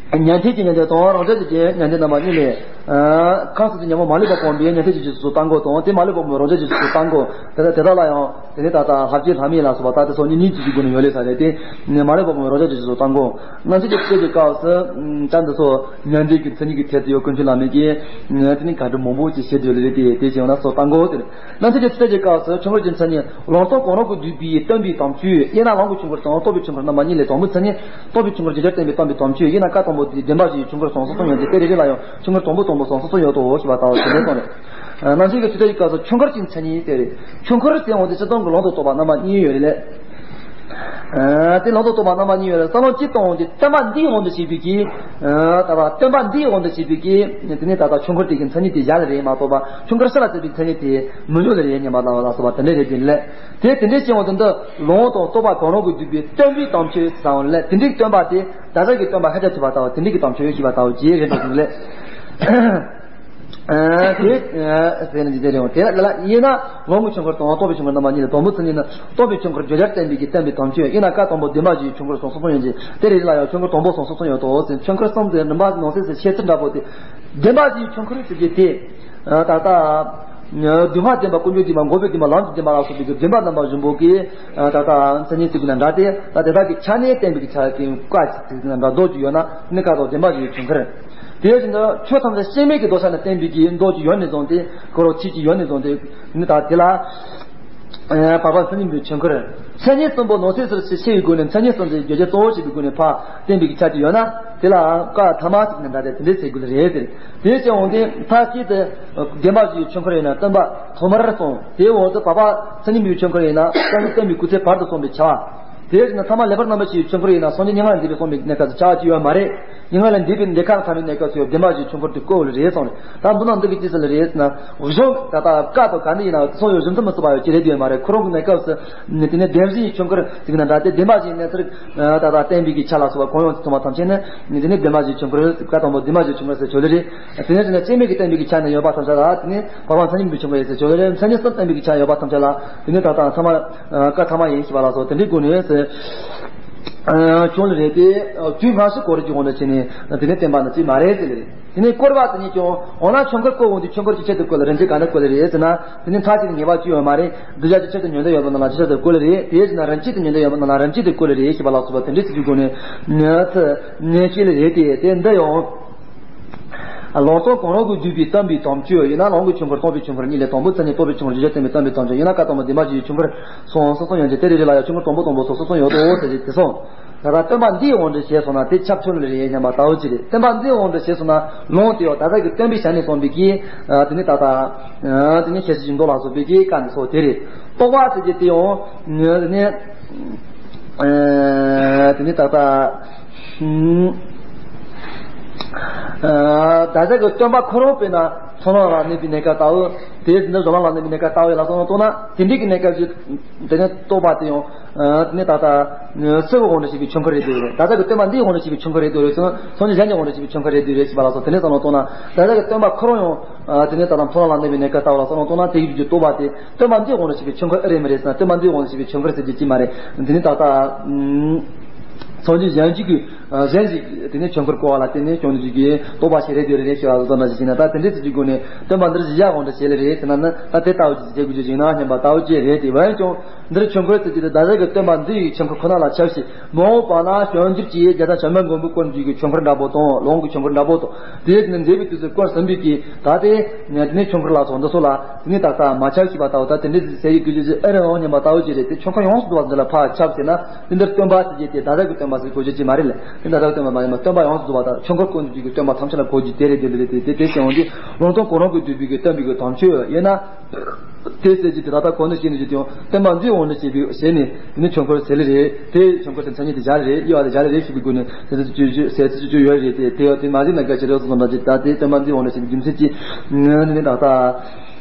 ཉན་ཐོས་ཀྱི་ཉན་ཐོས་དང་རང་རྒྱལ་གྱི་རྒྱུད་ཉན་ཐོས་རྣམ་པ་གཉིས་ལས། ཨ། ཁམས་གསུམ་དུ་ཉོན་མོངས་མ་ལུས་པ་སྤངས་པའི་ཉན་ཐོས་ཀྱི་རྒྱུད་སོ་སོ་བཏང་དགོས་དང་། དེ་མ་ལུས་པ་སྤངས་པའི་རང་རྒྱལ་གྱི་རྒྱུད་སོ་སོ་བཏང་དགོས། དེ་དེ་དག་ལ་ཡང་དེ་ནས་ད་ལྟ་ལྷ་བརྒྱུད་ལྷ་མིན་ལ་སོགས་པ་ད་དེ་སོགས་གཉིས་གཉིས་ཀྱི་སྒོ་ནས་ཡོད་ལེ་ས་རེད་དེ། མ་ལུས་པ་སྤངས་པའི་རང་རྒྱལ་གྱི་རྒྱུད་སོ་སོ་བཏང་དགོས། རྣམ་མཁྱེན་གྱི་ཚིག་གི་སྐབས་སུ་ད་འདི་ཚོ་ཉན་ཐོས་ཀྱི་མཚན་ཉིད་ཀྱི་ཐད་དུ་ཡང་ཀུན་མཁྱེན་བླ་མེད་ཀྱིས་དེ་ནས་ག་འདྲ་མང་པོ་ཅིག་བཤད་དུ་ཡོད་ལེ་རེད་དེ། དེ་བྱས་ན་སོ་སོ་བཏང་དགོས་དེ་རེད། རྣམ་མཁྱེན་གྱི་ཚིག་གི་སྐབས་སུ་ཆོས་འཁོར་གྱི་མཚན་ཉིད། ལུང་རྟོགས་གང་རུང་གིས་བསྡུས་པའི་སྟོན་པའི་དམ་ཆོས། དབྱེ་ན་ལོངས་སྐུའི་ཆོས་འཁོར་དང་རྟོགས་པའི་ཆོས་འཁོར་རྣམ་པ་གཉིས་ལས། དང་པོའི་མཚན་ཉིད་རྟོགས་པའི་ཆོས་འཁོར་རྒྱུ་རྐྱེན་བསྟན་པའི་དམ་པའི་དམ་ཆོས། དབྱེ་ན་བཀའ་དང་པོ་དེ་བདེན་པ་བཞིའི་ཆོས་འཁོར་སོ་སོ་ཡོད་དེ། དེ་རེ་རེ་ལ་ཡང་ཆོས་འཁོར་དང་པོ་དང་པོ་སོ་སོ་ཡོད་དོ་ཞེས་པ་ལྟ་བུ་དེ་འདྲའི་སྟོན་རེད། རྣམ་མཁྱེན་གྱི་ཚིག་གི་སྐབས་སུ་ཆོས་འཁོར་གྱི་མཚན་ཉིད་དེ་རེད། ཆོས་འཁོར་ཟེར་འོང་དུས་སྤྱིར་བཏང་གི་ལུང་དང་རྟོགས་པ་རྣམ་པ་གཉིས་ཡོད་རེད་ལེ། ཨ། དེ་ལུང་དང་རྟོགས་པ་རྣམ་པ་གཉིས་ཡོད་རེད། བསམ་བློ་གཅིག་གཏོང་འོང་དུས་སྟོན་པ་འདིའི་དབང་དུ་བྱས་པའི་གི། ཨ། ད་བ་སྟོན་པ་འདིའི་དབང་དུ་བྱས་པའི་གི། དེ་ནས་ད་ལྟ་ཆོས་འཁོར་དེ་གི་མཚན་ཉིད་དེ་གཞན་ལ་རེད་མ་གཏོགས་པ། ཆོས་འཁོར་ཕྱི་ལ་བརྩི་བའི་མཚན་ཉིད་དེ་མི་འཇོག་ལེ་རེད་སྙམ་པ་ལ་ལ་སོགས་པ་དེ་འདྲ་རེད་དེ་ལེ། དེ་དེ་འདྲའི་སྐྱེ་བོ་དེ་འདི་ལུང་དང་རྟོགས་པ་གང་རུང་གིས་བསྡུས་པའི་སྟོན་པའི་དམ་ཆོས་ཟེར་བ་ལས། དེ་འདྲའི་སྟོན་པ་དེ་བདག་ཅག་གི་སྟོན་པ་ཤཱཀྱ་ཐུབ་པ་ལྟ་བུ་དེ་འདྲའི་གི་དམ་ཆོས་ཡོད་ཞེས་པ་ལྟ་བུ་ཅིག་རེད་འགྲོ་གི་ལེ། ཨ། དེ་ཟེར་ན་འདི་དེ་རེད། དེ་ལ་ལ་ཡིན་ན་ལོངས་སྐུའི་ཆོས་འཁོར་དང་རྟོགས་པའི་ཆོས་འཁོར་རྣམ་པ་གཉིས་ལས། དང་པོའི་མཚན་ཉིད་ནི་རྟོགས་པའི་ཆོས་འཁོར་བརྗོད་བྱར་བསྟན་པའི་གི་བསྟན་པའི་དམ་ཆོས། དབྱེ་ན་བཀའ་དང་པོ་བདེན་པ་བཞིའི་ཆོས་འཁོར་སོ་སོ་ཡོད་ཅིང་། དེ་རེ་རེ་ལ་ཡང་ཆོས་འཁོར་དང་པོ་སོ་སོ་ཡོད་དོ་ཟེར། ཆོས་འཁོར་གསུམ་དེ་རིམ་པ་ནང་གསེས་སུ་བཤད་ཚུལ་འདྲ་པོ་དེ། བདེན་པ་བཞིའི་ཆོས་འཁོར་ཟེར་རྒྱུ་དེ། ད་ལྟ། སྡུག་བསྔལ་བདེན་པ། ཀུན་འབྱུང་བདེན་པ། འགོག་པའི་བདེན་པ། ལམ་གྱི་བདེན་པ་ལ་སོགས་པའི་བདེན་པ་རྣམ་པ་བཞི་པོ་གི། ད་ལྟ་མཚན་ཉིད་ཟེར་གྱི་ན་འདྲ་སྟེ། ད་དེ་དག་གི་ཆ་ནས་བསྟན་པའི་ཆ་གི་བཀའ་ཅིག་ཟེར་གྱི་ན་འདྲ་མདོ་ཅིག་ཡོད་ན་ནི་བཀའ་དང་བདེན་པ་བཞིའི་ཆོས་འཁོར། དེ་བཞིན་དུ་ཆོས་ཐམས་ཅད་སྐྱེ་མེད་ཀྱི་ལྡོག་ཆ་ནས་བསྟན་པའི་གི་མདོ་ཅིག་ཡོད་ནས་བཟུང་སྟེ། ཁོ་རང་ཆོས་ཅིག་ཡོད་ནས་བཟུང་སྟེ། ནི་ད་དེ་ལ། ཨ། འཕགས་པ་མཚན་ཉིད་པའི་ཆོས་འཁོར། མཚན་ཉིད་གསུམ་པོ་ནང་གསེས་སུ་ཕྱེ་བའི་སྒོ་ནས། མཚན་ཉིད་གསུམ་དེ་བརྗོད་བྱ་གཙོ་བོ་བྱེད་པའི་སྒོ་ནས་ཕར་བསྟན་པའི་གི་ཆ་ཅིག་ཡོད་ན། དེ་ལའང་བཀའ་ཐ་མ་ཟེར་གྱི་ན་འདྲ་སྟེ། དེ་འདྲའི་ཟེར་དགོས་ལེ་རེད་ཟེར། དེ་བྱས་འོང་དུས་མཐའ་གཅིག་ཏུ་བདེན་པ་བཞིའི་ཆོས་འཁོར་ཡིན་ན་སྟོན་པ་ཐོག་མར་གསུངས། དེའི་འོག་ཏུ་འཕགས་པ་མཚན་ཉིད་པའི་ཆོས་འཁོར་ཡིན་ན་སྟོན་པའི་སྐུ་ཚེ་བར་དུ་གསུངས་པའི་ཆ། དེ་བཞིན་ཐ་མ་ལེགས་པར་རྣམ་པར་ཕྱེ་བའི་ཆོས་འཁོར་ཡིན་ན་སངས་རྒྱས་མྱ་ངན་ལས་འདས་པའི་གསུངས་པའི་གནས་སྐབས་སུ་ཆ་ཅིག་ཡོད་མ་རེད། མྱ་ངན་ལས་འདས་པའི་འདས་ཁ་ཐ་མའི་གནས་སྐབས་སུ་ཡང་བདེན་པ་བཞིའི་ཆོས་འཁོར་དེ་བཀོད་ཡོད་རེད་གསུངས་རེད། ད་འདི་ནང་འདི་གི་ཅི་ཟེར་ལེ་རེད་ཟེར་ན། གཞུང་ད་ལྟ་བཀའ་དང་ག་འདི་ཡིན་ན་སོགས་ཡོད་གཞུང་དུ་མི་སྲིད་པ་ཡོད་ཅི་རེད་དེ་ཡོད་མ་རེད། ཁོ་རང་གི་གནས་སྐབས་སུ་དེ་ནས་བདེན་པ་བཞིའི་ཆོས་འཁོར་ཟེར་གྱི་ན་འདྲ་སྟེ། བདེན་པ་བཞིའི་གནས་ཚུལ་ད་ལྟ་བསྟན་པའི་གི་ཆ་ལ་སོགས་པ་གང་ཡོང་དུ་མཐོང་བ་ཐམས་ཅད་ནི་དེ་ནས་བདེན་པ་བཞིའི་ཆོས་འཁོར། བཀའ་དང་པོ་བདེན་པ་བཞིའི་ཆོས་འཁོར་ཟེར་ཆོག་ལེ་རེད། དེ་ནས་དེ་ནས་སྐྱེ་མེད་ཀྱི་བསྟན་པའི་གི་ཆ་ནས་ཡོད་པ་ཐམས་ཅད་ལ་དེ་ནས་འཕགས་པ་མཚན་ཉིད་པའི་ཆོས་འཁོར་ཡིན་ཟེར་ཆོག་ལེ་རེད། མཚན་ཉིད་གསུམ་བསྟན་པའི་གི་ཆ་ཡོད་པ་ཐམས་ཅད་ལ་དེ་ནས་ད་ལྟ་ཐ་མ་བཀའ་ཐ་མ་ཡིན་ཞེས་པ་ལ་སོགས་དེ་འདྲའི་སྒོ་ནས་ཟེར་ཆོག་ལེ་རེད་དེ། དུས་སྔ་ཕྱི་སྐོར་གྱི་དབང་དུ་བྱས་ནས་དེ་ནས་བསྟན་པ་ནི་ཅིག་མ་རེད་ཟེར་ལེ་རེད། དེ་ནས་བསྐོར་བ་དེ་ཉིད་ཀྱང་འོ་ན་ཆོས་འཁོར་བསྐོར་འོང་དུས་ཆོས་འཁོར་གྱི་ཆེད་དུ་བསྐོར་ལ་རིམ་གྱིས་ག་འདྲ་བསྐོར་ལེ་རེད་ཟེར་ན། དེ་ནས་མཐའ་གཅིག་ཏུ་ངེས་པ་ཅིག་ཡོད་མ་རེད། གདུལ་བྱ་ཅིག་ཆེད་དུ་ཉོན་ཏེ་ཡོད་པ་ན་ལ་ཅིག་ཆེད་དུ་བསྐོར་ལེ་རེད། དེ་བཞིན་རིམ་གྱིས་དུ་ཉོན་ཏེ་ཡོད་པ་ན་ལ་རིམ་གྱིས་དུ་བསྐོར་ལེ་རེད་ཞེས་པ་ལ་སོགས་པ་དེ་འདྲའི་ཚིག་གི་སྒོ་ནས་ནི་ཚིག་ནས་བཤད་ལེ་རེད་དེ། དེ་འདི་ཡང་ལུང་རྟོགས་གང་རུང་གིས་བསྡུས་པའི་བསྟན་པའི་དམ་ཆོས་ཡིན་ན། ལོངས་སྐུའི་ཆོས་འཁོར་རྟོགས་པའི་ཆོས་འཁོར་གཉིས་ལས། དང་པོའི་མཚན་ཉིད་རྟོགས་པའི་ཆོས་འཁོར་རྒྱུ་རྐྱེན་བསྟན་པའི་དམ་ཆོས་ཡིན་ན། བཀའ་དང་པོ་བདེན་པ་བཞིའི་ཆོས་འཁོར་སོགས་སོ་སོ་ཡོད་ཅིང་། དེ་རེ་རེ་ལ་ཡང་ཆོས་འཁོར་དང་པོ་དང་པོ་སོགས་སོ་སོ་ཡོད་དོ་ཟེར་ཏེ་དེ་གསུངས། ད་ལྟ་སྟོན་པ་འདིའི་དབང་དུ་བྱས་སོང་ན་དེ་ཁྱབ་ཆོག་ལེ་རེད་སྙམ་པ་ལྟ་བུ་ཅིག་རེད། སྟོན་པ་འདིའི་དབང་དུ་བྱས་སོང་ན་ལུང་དེ་ཡང་ད་ལྟ་གི་སྟོན་པའི་ཞལ་ནས་གསུངས་པའི་གི། ཨ། དེ་ནས་ད་ལྟ། ཨ། དེ་ནས་ཞལ་བཞི་མདོ་ལ་སོགས་པའི་གི་བཀའ་འདི་སོགས་དེ་རེད། རྟོགས་པ་ཟེར་གྱི་དེ་ཡང་། དེ་ནས། ཨ། དེ་ནས་ད་ལྟ། ཨ། ད་ལྟ་གི་སྟོན་པ་ཁོ་རང་དཔེར་ན་ཚོགས་ལམ་ལ་གནས་པའི་གནས་སྐབས་ལྟ་བུ། དེ་ནས་གཞུང་ལམ་ལ་གནས་པའི་གནས་སྐབས་ལྟ་བུ་ཡིན་ལ་སོགས་ལ་རྟོགས་ན་དེ་འདྲའི་གི་གནས་སྐབས་ཀྱི། དེ་ནས་རྟོགས་པ་དེ་ཡང་། ཨ། དེ་ནས་ད་ལྟ་སྲིད་པའི་དབང་དུ་བྱས་པའི་ཆོས་འཁོར་རེད་འདོད་རེད། ད་ལྟ་གི་སྟོན་པ་འདིའི་དབང་དུ་བྱས་པའི་ཆོས་འཁོར་རེད་འདོད་རེད་ཟེར་ན། སངས་རྒྱས་གཞན་གྱི་དབང་དུ་བྱས་པའི་ཆོས་འཁོར་རེད་འདོད་རེད་ཞེས་པ་ལ་སོགས་དེ་འདྲ་ཙམ་ལ་རྟོགས་ན། ད་ལྟ་གི་སྟོན་པ་ཁོ་རང་ཡང་། ཨ། དེ་ནས་ད་ལྟ་ཚོགས་ལམ་ལ་གནས་པའི་གནས་སྐབས་ལྟ་བུ་ལ་སོགས་ལ་རྟོགས་ན་དེ་ཡི་རྒྱུད་རྟོགས་པ་དེ་སྟོན་པ་འདིའི་དབང་དུ་བྱས་པའི་ཆོས་འཁོར་ཨེ་རེད་མི་རེད་ཟེར་ན། སྟོན་པ་འདིའི་དབང་དུ་བྱས་པའི་ཆོས་འཁོར་ཟེར་རྒྱུ་ཅི་མ་རེད། དེ་ནས་ད་ལྟ། ཨུམ། སངས་རྒྱས་གཞན་གྱི་གི། གཞན་ཞིག་དེ་ནས་ཆོས་འཁོར་བསྐོར་བ་ལ་བརྟེན་ནས་བྱུང་ནས་ཅིག་གིས་རྟོགས་པ་ཞིག་རེད་དེ་རེད་ཞེས་པ་ལྟ་བུ་ཞིག་ཡིན་ན། ད་དེ་འདྲ་ཞིག་གི་སྒོ་ནས་སྟོན་པ་འདིར་གཞི་བཞག་འོང་འདྲ་བྱེད་ལེ་རེད་ཟེར་ན་ནི། ད་དེ་ལྟ་བུ་ཅིག་བྱེད་དགོས་རྒྱུ་ཞིག་ཡིན་ན་སྙམ་པ་ལྟ་བུ་ཅིག་རེད་དེ། འོན་ཀྱང་འདིར་ཆོས་འཁོར་ཟེར་གྱི་དེ་བདག་ཅག་གི་སྟོན་པ་འདི་ཡི་ཆོས་འཁོར་ཁོ་ན་ལ་ཁྱབ་ཞིང་། མ་འོངས་པ་ན་བྱང་ཆུབ་ཀྱི་རྒྱལ་དང་བྱམས་པའི་མགོན་པོས་བསྐོར་འདུས་ཀྱི་ཆོས་འཁོར་འདྲ་པོ་དང་། ལོངས་ཀྱི་ཆོས་འཁོར་འདྲ་པོ་དང་། དེའི་ནི་མཛད་པའི་དུས་སུ་བསྐོར་ཟིན་པའི་གི་ད་དེ་ནས་ཆོས་འཁོར་ལ་སོགས་འདི་ཚོ་ལ་དེ་ནས་ད་ལྟ་མ་ཁྱབ་ཞེས་པ་ལྟ་བུ། ད་དེ་འདྲའི་ཟེར་ཡི་དགོས་རྒྱུ་ཨེ་རེད་འོང་སྙམ་པ་ལྟ་བུ་ཅིག་རེད་དེ། ཆོས་འཁོར་ཡོངས་སུ་རྫོགས་པ་འདི་ལ་ཕར་ཁྱབ་ཟེར་ན། དེ་འདིར་སྟོན་པ་ཟེར་རྒྱུ་དེ་བདག་ཅག་གི་སྟོན་པ་ཟེར་དགོས་རྒྱུ་ཅིག་མ་རེད་ལ། དེ་བདག་ཅག་གི་སྟོན་པ་མ་ཡིན་པ་སྟོན་པ་ཡོངས་སུ་རྫོགས་པ་དང་ཆོས་འཁོར་བསྐོར་འདུས་ཀྱི་སྟོན་པ་ཐམས་ཅད་ལ་གོ་རྒྱུ་དེ་རེད། དེ་འདི་རེད་དེ། དེ་དེ་བྱས་འོང་དུས་ལུང་སྟོན་གོ་རིམ་གྱིས་བསྡུས་པའི་གི་སྟོན་པའི་གི་དམ་ཆོས་ཡོད་ན། དེ་ཟེར་གྱི་དེ་ད་ལྟ་གོང་དུ་བཤད་ནས་ཀྱི་དེའང་སྟོན་པ་འདིའི་དབང་དུ་བྱས་པའི་ཞེས་ནས་དེ་ནི་ཆོས་འཁོར་ཟེར་ལེ་རེད། དེ་ཆོས་འཁོར་དེ་མཚན་ཉིད་དེ་བཞག་ལེ་རེད། དབྱེ་བ་དེ་བཞག་ལེ་རེད་ཞུས་པའི་སྒོ་ནས་དེ་ཚོ་བཅུ་བཅུ་ཟེར་ཚོ་བཅུ་བཅུ་ཡོད་རེད་དེ། དེ་དེ་མ་ཟིན་ན་སྐད་ཆ་རེད་སོ་སོ་འདྲ་ཅིག་ད་དེ་སྟོན་པ་འདིའི་དབང་དུ་བྱས་པའི་རྒྱུ་མཚན་གྱིས་ནི་ད་ལྟ་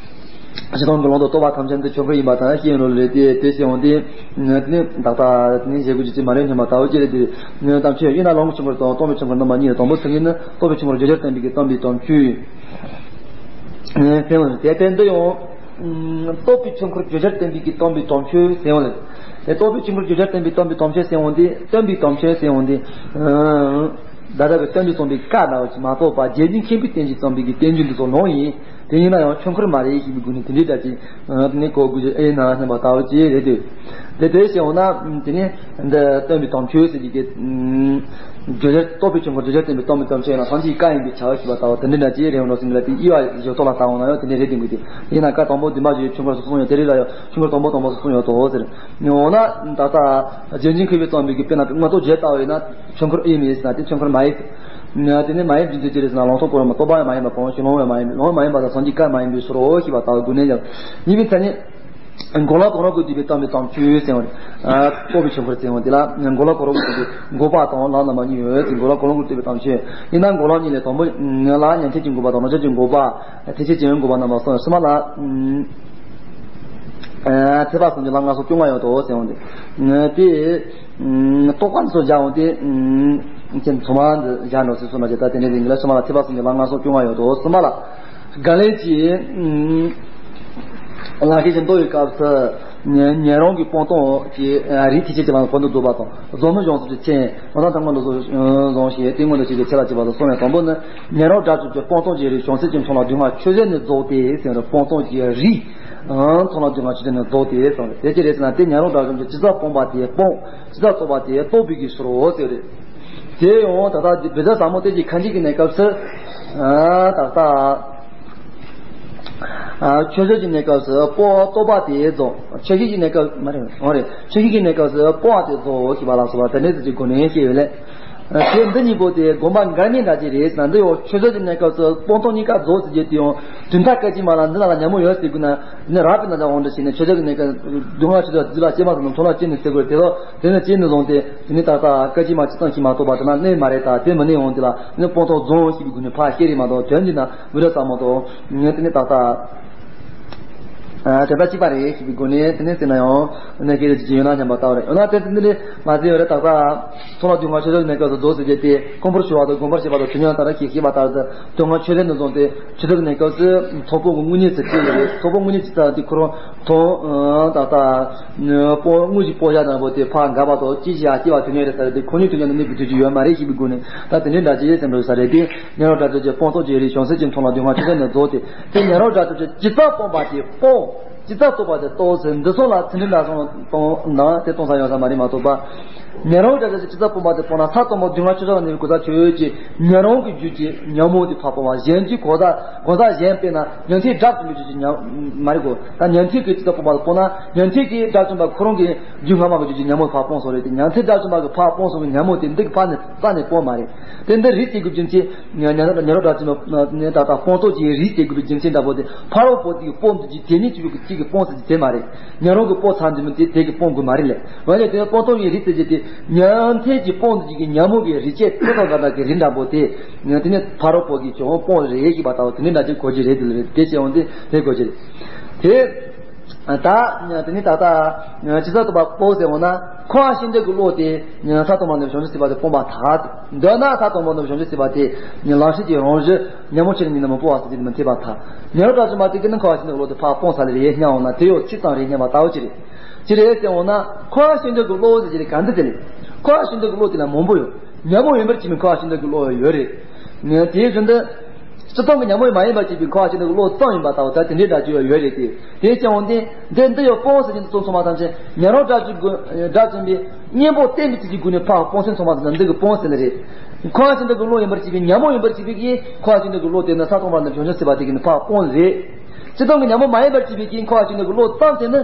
ཞི་མཐོང་གི་ལུང་དང་རྟོགས་པ་ཐམས་ཅད་འདི་ཆོས་འཁོར་ཡིན་པ་དང་ཤེས་ཡོན་རོ་ལེ་དེ་དེ་ཤེས་འོང་དེ་ནི་ད་ལྟ་ནི་བཞེད་དགོས་ཀྱི་ཅིག་མ་རེད་སྙམ་པ་ལྟ་བུ་ཅི་རེད་དེ། དམ་ཆོས་ཡིན་ན་ལོངས་ཆོས་འཁོར་དང་རྟོགས་པའི་ཆོས་འཁོར་རྣམ་པ་གཉིས་ལས་དང་པོ་ཚུལ་ཡིན་ན་རྟོགས་པའི་ཆོས་འཁོར་བརྗོད་བྱར་བསྟན་པའི་གི་སྟོན་པའི་དམ་ཆོས། ཨེ། དེ་ཡང་དེ་ལྟར་འདི་ཡང་། ཨུམ། རྟོགས་པའི་ཆོས་འཁོར་བརྗོད་བྱར་བསྟན་པའི་གི་སྟོན་པའི་དམ་ཆོས་ཟེར་ཡོང་ལ། དེ་རྟོགས་པའི་ཆོས་འཁོར་བརྗོད་བྱར་བསྟན་པའི་སྟོན་པའི་དམ་ཆོས་ཟེར་ཡོང་དེ། སྟོན་པའི་དམ་ཆོས་ཟེར་ཡོང་དེ། ཨུམ། བདག་ཅག་གི་སྟོན་པས་གསུངས་པའི་བཀའ་ལྟ་བུ་ཅིག་མ་གཏོགས་པ་རྗེ་བཙུན་མཁྱེན་པའི་བསྟན་བཅོས་གསུངས་པའི་གི་བསྟན་བཅོས་འདི་ཚོ་ལོང་ཡིན། དེ་ཡིན་ན་ཡང་ཆོས་འཁོར་མ་རེད་ཞེས་པའི་སྒོ་ནས་དེ་འདྲའི་འདྲ་ཅིག་དེ་ནས་གོ་དགོས་ཀྱི་ཨེ་ན་སྙམ་པ་ལྟ་བུ་ཅིག་རེད་དེ། དེ་དེ་བྱས་འོང་ན་དེ་ནས་འདི་སྟོན་པའི་དམ་ཆོས་ཟེར་གྱི་གི་བརྗོད་བྱར་རྟོགས་པའི་ཆོས་འཁོར་བརྗོད་བྱར་བསྟན་པའི་སྟོན་པའི་དམ་ཆོས་ཡིན་ན་སངས་རྒྱས་ཀྱི་བཀའ་ཡིན་པའི་བྱ་བ་ཞིག་པ་ལྟ་བུ་དེ་འདྲའི་འདྲ་ཅིག་རེད་འོང་འགྲོ་ཟིན་ལ། དེ་དབྱེ་བ་བཞི་ཐོག་ལ་བལྟ་འོང་ན་ཡང་དེ་འདྲའི་རེད་དེ་འགོད་དེ། ཡིན་ན་བཀའ་དང་པོ་བདུན་པ་བརྗོད་ཆོས་འཁོར་སོགས་གསུངས་ཡོད། དེ་རེད་ལ་ཡང་ཆོས་འཁོར་དང་པོ་དང་པོ་སོགས་གསུངས་ཡོད་དོ་ཟེར། འོ་ན་ད་ལྟ་རྗེ་བཙུན་མཁས་པས་གསུངས་པའི་གི་དཔེར་ན་མངོན་རྟོགས་བརྒྱད་ལྟ་བུ་ཡིན་ན་ཆོས་འཁོར་ཨེ་མེད་ཟེར་ན་དེ་ཆོས་འཁོར་མ་ཡིན། དེ་ནི་མ་ཡིན་རྒྱུ་མཚན་ཅི་རེད་ཟེར་ན་ལོངས་སུ་བསྐོར་བ་མ་རྟོགས་པ་ཡང་མ་ཡིན་པ་གང་ཞིག་ལོང་བ་མ་ཡིན་པ། ལོང་བ་མ་ཡིན་པ་དང་སངས་རྒྱས་བཀའ་མ་ཡིན་པའི་ཕྱིར་རོ་ཞེས་པ་ལྟ་བུ་དགོས་ནས་ཀྱང་ཡིན་པའི་མཚན་ཉིད། འགོག་ལམ་གང་རུང་གིས་བསྡུས་པའི་སྟོན་པའི་དམ་ཆོས་ཟེར་བ་རེད། རྟོགས་པའི་ཆོས་འཁོར་ཟེར་བ་འདི་ལ་འགོག་ལམ་གང་རུང་གིས་བསྡུས་པའི་འགོག་པ་དང་ལམ་རྣམ་པ་གཉིས་ཡོད་ཅིང་། འགོག་ལམ་གང་རུང་གིས་བསྡུས་པའི་དམ་ཆོས་ཡིན་ན་འགོག་ལམ་གཉིས་ལས་དང་པོ་ལ་ཉན་ཐོས་ཀྱི་འགོག་པ་དང་རྣམ་བྱང་གི་འགོག་པ། ཐེག་ཆེན་གྱི་འགོག་པ་རྣམ་པ་གསུམ། གསུམ་པ་ལ། ཨ། ཐེག་པ་གསུམ་གྱི་ལམ་ལྔ་སོགས་བཅོ་ལྔ་ཡོད་དོ་ཟེར་བ་འདི། དེ། རྟོགས་པ་ཚོ་སྦྱར་འོང་དེ། ཅན་ཚོ་མ་འདི་སྦྱར་འགྲོ་ཟེར་གསུངས་པ་ཅིག་ད་དེ་འདྲའི་རིང་ལ་གསུམ་པ་ལ་ཐེག་པ་གསུམ་གྱི་ལམ་ལྔ་སོགས་བཅོ་ལྔ་ཡོད་དོ། གསུམ་པ་ལ། དགག་ལན་གྱི། ལམ་ཤེས་ཀྱི་མདོ་ཡི་སྐབས་སུ། ཉན་རང་གི་སྤངས་རྟོགས་ཀྱི་རིགས་ཐེག་ཆེན་གྱི་ལམ་གོང་དུ་བསྡུས་པ་དང་གཟུགས་མེད་གཞོམ་གསུམ་གྱི་མཚན། མ་ཐག་ཐལ་འགོག་འདུ་བཟུང་ཞེས་དེ་སྔོན་དུ་བྱས་ཀྱི་ཚེ་ལ་བྱེད་པ་དང་གསུམ་ཡང་དང་པོ་ནི། ཉན་རང་དགྲ་བཅོམ་གྱི་སྤངས་རྟོགས་ཀྱི་རིགས་བྱང་སེམས་ཀྱི་མཐོང་ལམ་སྡུག་བསྔལ་ཆོས་ཟད་ནས་རྫོགས་ཏེ་ཟེར་བའི་སྤངས་རྟོགས་ཀྱི་རིགས། མཐོང་ལམ་སྡུག་བསྔལ་ཆོས་ཟད་ནས་རྫོགས་ཏེ་གསུངས་རེད། དེ་ཅི་རེད་ཟེར་ན་དེ་ཉན་རང་དགྲ་བཅོམ་གྱི་ཇི་ལྟར་སྤངས་པ་དེ་སྤོང་། ཇི་ལྟར་རྟོགས་པ་དེ་རྟོགས་པའི་གི་ཕྱིར་རོ་ཟེར་རེད། དེ་ཡང་ད་ལྟ་བི་ཛ་ཟབ་མོ་སྟོན་གྱི་ཁ་འཇིག་གི་གནས་སྐབས་སུ། ད་ལྟ། ཆོས་ཟད་ཀྱི་གནས་སྐབས་སུ་སྤོང་རྟོགས་པ་དེ་རྫོགས། ཆོས་ཤེས་ཀྱི་གནས་སྐབས་མ་རེད། འོ་རེད། ཆོས་ཤེས་ཀྱི་གནས་སྐབས་སུ་སྤོང་བ་དེ་རྫོགས་ཞེས་པ་ལ་སོགས་པ་དེ་འདྲའི་ཚིག་གི་སྒོ་ནས་བཤད་ཡོད་ལ། དེ་འདི་གཉིས་པོ་དེ་དགོངས་པ་འགལ་ཉེན་འདྲ་ཅིག་རེད་ཟེར་ན། འདི་ཡང་ཆོས་ཟད་ཀྱི་གནས་སྐབས་སུ་སྤངས་རྟོགས་གཉིས་ཀ་རྫོགས་ཟེར་རྒྱུ་དེ་ཡང་དོན་དག་སྐད་ཅིག་མ་ལ་འདི་ན་ལ་ཉམས་མྱོང་ཡོད་ཟེར་དགོས་ན། འདི་ནི་རགས་པའི་རྣམ་གཞག་དབང་དུ་བྱས་ནས་ཆོས་ཟད་ཀྱི་གནས་སྐབས་སྡུག་བསྔལ་ཆོས་ཟད་ལ་སྐྱེས་མ་ཐུབ་ན་མཐོང་ལམ་སྐྱེས་ནས་ཟེར་དགོས་རེད། དེ་ལ་དེ་ནི་སྐྱེས་ནས་བཟུང་སྟེ་དེ་ནི་ད་ལྟ་སྐད་ཅིག་མ་ཅི་ཙམ་ཞིག་མ་གཏོགས་པ་དེ་ན་གནས་མ་རེད། ད་དེ་མི་གནས་འོང་དེ་ལ་ནི་སྤངས་རྟོགས་རྫོགས་ཞེས་པའི་སྒོ་ནས་ཕར་བཤད་རེད་མ་གཏོགས། དོན་འདི་ན་བི་ཛ་ཟབ་མོ་དང་ངས་དེ་ནི་ད་ལྟ། དེ་ལྟར་གཅིག་པ་རེད་ཞེས་པའི་སྒོ་ནས་དེ་ནས་ཟེར་ན་ཡང་གནས་སྐབས་ཀྱི་ཡོད་ན་སྙམ་པ་ལྟ་བུ་རེད། འོ་ན་དེ་འདི་ནི་མ་ཟེར་བ་རེད། ད་ལྟ་མཐོང་ལམ་སྡུག་བསྔལ་ཆོས་ཟད་གནས་སྐབས་སུ་རྫོགས་ཟེར་རྒྱུ་དེ་སྐོང་ཕུར་ཞུ་བ་དང་དགོངས་པར་བཞེས་པ་དང་དོན་ཡང་དག་ར་ཞེས་བཤད་པ་ལྟར་དུ་སྡུག་བསྔལ་ཆོས་ཟད་ནས་བཟུང་སྟེ་ཆོས་ཟད་གནས་སྐབས་སུ་ཚོགས་པོ་དངོས་གཉེན་ཟེར་གྱི་ཡོད་རེད། ཚོགས་པོ་དངོས་གཉེན་ཇི་ལྟར་དེ་ཁོ་རང་མཐོང་ད་ལྟ་སྤོང་དངོས་གཞི་སྤོང་བྱ་དང་པོ་དེ་ཕར་འགག་པ་དང་སྐྱེ་བཞག་སྐྱེ་བ་དོན་ཡོད་རེད་ཟེར་རེད་དེ། ཁོ་གཉིས་དོན་ཡོད་ན་གནས་པའི་དུས་ཀྱི་ཡོད་མ་རེད་ཞེས་པའི་སྒོ་ནས་ད་དེ་འདྲའི་འདྲ་ཅིག་ཡོད་ཟེར་འགྲོ་ས་རེད་དེ། ཉན་རང་དགྲ་བཅོམ་གྱི་སྤངས་རྟོགས་ཀྱི་རིགས་བྱང་སེམས་ཀྱི་མཐོང་ལམ་སྡུག་བསྔལ་ཆོས་ཟད་ནས་རྫོགས་ཏེ། དེ་ཉན་རང་དགྲ་བཅོམ་གྱི་ཇི་ལྟར་སྤངས་པ་དེ་སྤོང་། ཇི་ལྟར་རྟོགས་པ་དེ་རྟོགས་ཟེར་འདི་ཚོ་ལ་ཚིག་འབྲུ་འདྲ་སོང་གཏོང་ན་དེ་གཏོང་ས་ཡོང་ས་མ་རེད་མ་གཏོགས་པ། ཉན་རང་དགྲ་བཅོམ་གྱི་ཇི་ལྟར་སྤངས་པ་དེ་སྤོང་ན་ས་དང་པོ་སྡུག་བསྔལ་ཆོས་ཟད་ལ་གནས་པའི་གོ་ས་ཆོས་ཅན་ཉན་རང་གི་རྒྱུད་ཀྱི་ཉོན་མོངས་དེ་ཕར་སྤོང་བ། གཞན་གྱི་གོ་ས་གོ་ས་གཞན་དཔེར་ན་ཉན་ཐོས་དགྲ་བཅོམ་པའི་རྒྱུད་ཀྱི་ཉོན་མ་རེད་གོ། ད་ཉན་ཐོས་ཀྱིས་ཇི་ལྟར་སྤངས་པ་དེ་སྤོང་ན་ཉན་ཐོས་ཀྱིས་དགྲ་བཅོམ་པ་ཁོ་རང་གི་རྒྱུད་སྔ་མ་གི་རྒྱུད་ཀྱི་ཉོན་མོངས་ཕར་སྤོང་སོང་རེད་དེ། ཉན་ཐོས་དགྲ་བཅོམ་པ་གིས་ཕར་སྤོང་སོང་གི་ཉོན་མོངས་དེ་འདི་གི་ཕར་ནས་རྩ་ནས་སྤོང་མ་རེད། དེ་འདི་རིགས་གཅིག་གི་རྒྱུ་མཚན། ཉན་རང་དགྲ་བཅོམ་པ་ནི་ད་ལྟ་སྤངས་རྟོགས་ཀྱི་རིགས་དེ་དགོས་པའི་རྒྱུ་མཚན་འདྲ་པོ་དེ་ཕ་རོལ་པོ་དེ་གིས་སྤོང་འདུག་ཅིག་དེ་ཉིད་ཀྱི་གཅིག་གིས་སྤོང་ཟེར་གྱི་དེ་མ་རེད། ཉན་རང་གིས་སྤོང་ཚར་འདུག་མིན་དེ་དེ་གིས་སྤོང་དགོས་མ་རེད་ལས། འོན་ཀྱང་དེ་ནི་སྤངས་རྟོགས་ཀྱི་རིགས་ཟེར་གྱི་དེ་ཉན་ཐོས་ཀྱིས་སྤོང་འདུག་ཅིག་གི་ཉོན་མོངས་ཀྱི་རིགས་སྐྱེས་ཐོག་འདྲ་འདྲ་གི་རིགས་འདྲ་པོ་དེ་དེ་ནི་ཕ་རོལ་པོ་གིས་ཀྱང་སྤོང་རེད་ཞེས་པ་ལྟ་བུ་དེ་ནི་འདྲ་ཅིག་གོ་རྒྱུ་རེད། དེ་ལ་རེད་དེ་བྱས་འོང་དེ་དེ་གོ་རྒྱུ་རེད་དེ། ད་དེ་ནི་ད་ལྟ་ཇི་ལྟར་རྟོགས་པ་སྤོང་ཟེར་འོང་ན། འཁོར་བ་ཤིན་ཏུ་གི་བློ་དེ་ས་དང་པོ་ནས་བྱང་ཆུབ་སེམས་དཔའ་དེ་སྤོང་བར་ཐལ། འདོད་ན་ས་དང་པོ་ནས་བྱང་ཆུབ་སེམས་དཔའ་དེ་ལམ་ཤེས་ཀྱི་རང་བཞིན་ཉོན་མོངས་ཆོས་ཉིད་ནས་མི་སྤོང་བ་ཟེར་གྱི་མི་འཐད་པར་ཐལ། ཉན་རང་དགྲ་བཅོམ་པ་དེ་གིས་ནི་འཁོར་བ་ཤིན་ཏུ་གི་བློ་དེ་ཕར་སྤོང་ཚར་ལེ་རེད་སྙམ་འོང་ན་དེ་ཡང་ཅི་ཙམ་རེད་སྙམ་པ་ལྟ་བུ་ཅི་རེད། ཅི་རེད་ཟེར་འོང་ན་འཁོར་བ་ཤིན་ཏུ་གི་བློ་ཟེར་གྱི་རེད་ག་འདི་དེ་ལས། འཁོར་བ་ཤིན་ཏུ་གི་བློ་དེ་ལ་མང་པོ་ཡོད། ཉོན་མོངས་ཡིན་པར་བྱེད་པའི་འཁོར་བ་ཞིག་འདི་གི་བློ་ཡོད་རེད། ངས་དེའི་བཞིན་དུ། སྤྱིར་བཏང་གི་ཉོན་མོངས་མ་ཡིན་པར་བྱེད་པའི་འཁོར་བ་ཞིག་འདི་གི་བློ་ཙམ་ཡིན་པ་ལྟ་བུ་ད་དེ་འདྲའི་སྒྲ་ཅིག་ཡོད་རེད་དེ། དེ་ཀྱང་འོན་ཏེ། འདི་འདི་ཡང་སྤོང་ཟེར་གྱི་འདུག་ཚོགས་ཚང་མ་ཐམས་ཅད་ཉོན་རང་སྒྲ་གཅིག་གི་སྒྲ་གཅིག་པའི་གཉེན་པོ་བསྟེན་པའི་ཚུལ་གྱི་སྒོ་ནས་ཕར་སྤོང་ཟེར་ཚོགས་མ་ཐམས་ཅད་འདི་གི་སྤོང་ཟེར་ནི་རེད། འཁོར་བ་ཞིག་འདི་གི་བློ་ཡིན་པར་བྱེད་པའི་ཉོན་མོངས་ཡིན་པར་བྱེད་པའི་གི་འཁོར་བ་ཞིག་འདི་གི་བློ་དེ་ནི་ས་སྟོང་པ་ནི་བྱང་ཆུབ་སེམས་དཔའ་དེ་གི་ནི་ཕར་སྤོང་རེད། སྤྱིར་བཏང་གི་ཉོན་མོངས་མ་ཡིན་པར་བྱེད་པའི་གི་འཁོར་བ་ཞིག་འདི་གི་བློ་ཙམ་དེ་ནི།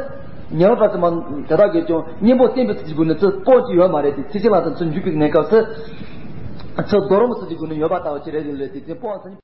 ཉོན་རང་སྒྲ་གཅིག་མ་དེ་དག་གིས་ཀྱང་གཉེན་པོ་བསྟེན་པའི་ཚུལ་གྱི་སྒོ་ནས་ཚུར་སྤོང་རྒྱུ་ཡོད་མ་རེད་དེ། ཚིག་ཅན་ལ་དང་ཚུར་འཇུག་པའི་གནས་སྐབས་སུ། ཚུར་རྡོ་རིང་ཚུལ་གྱི་སྒོ་ནས་ཡོད་པ་ལྟ་བུ་ཅིག་རེད་ཡོད་ལས་དེ་དེ་སྤོང་ཟེར།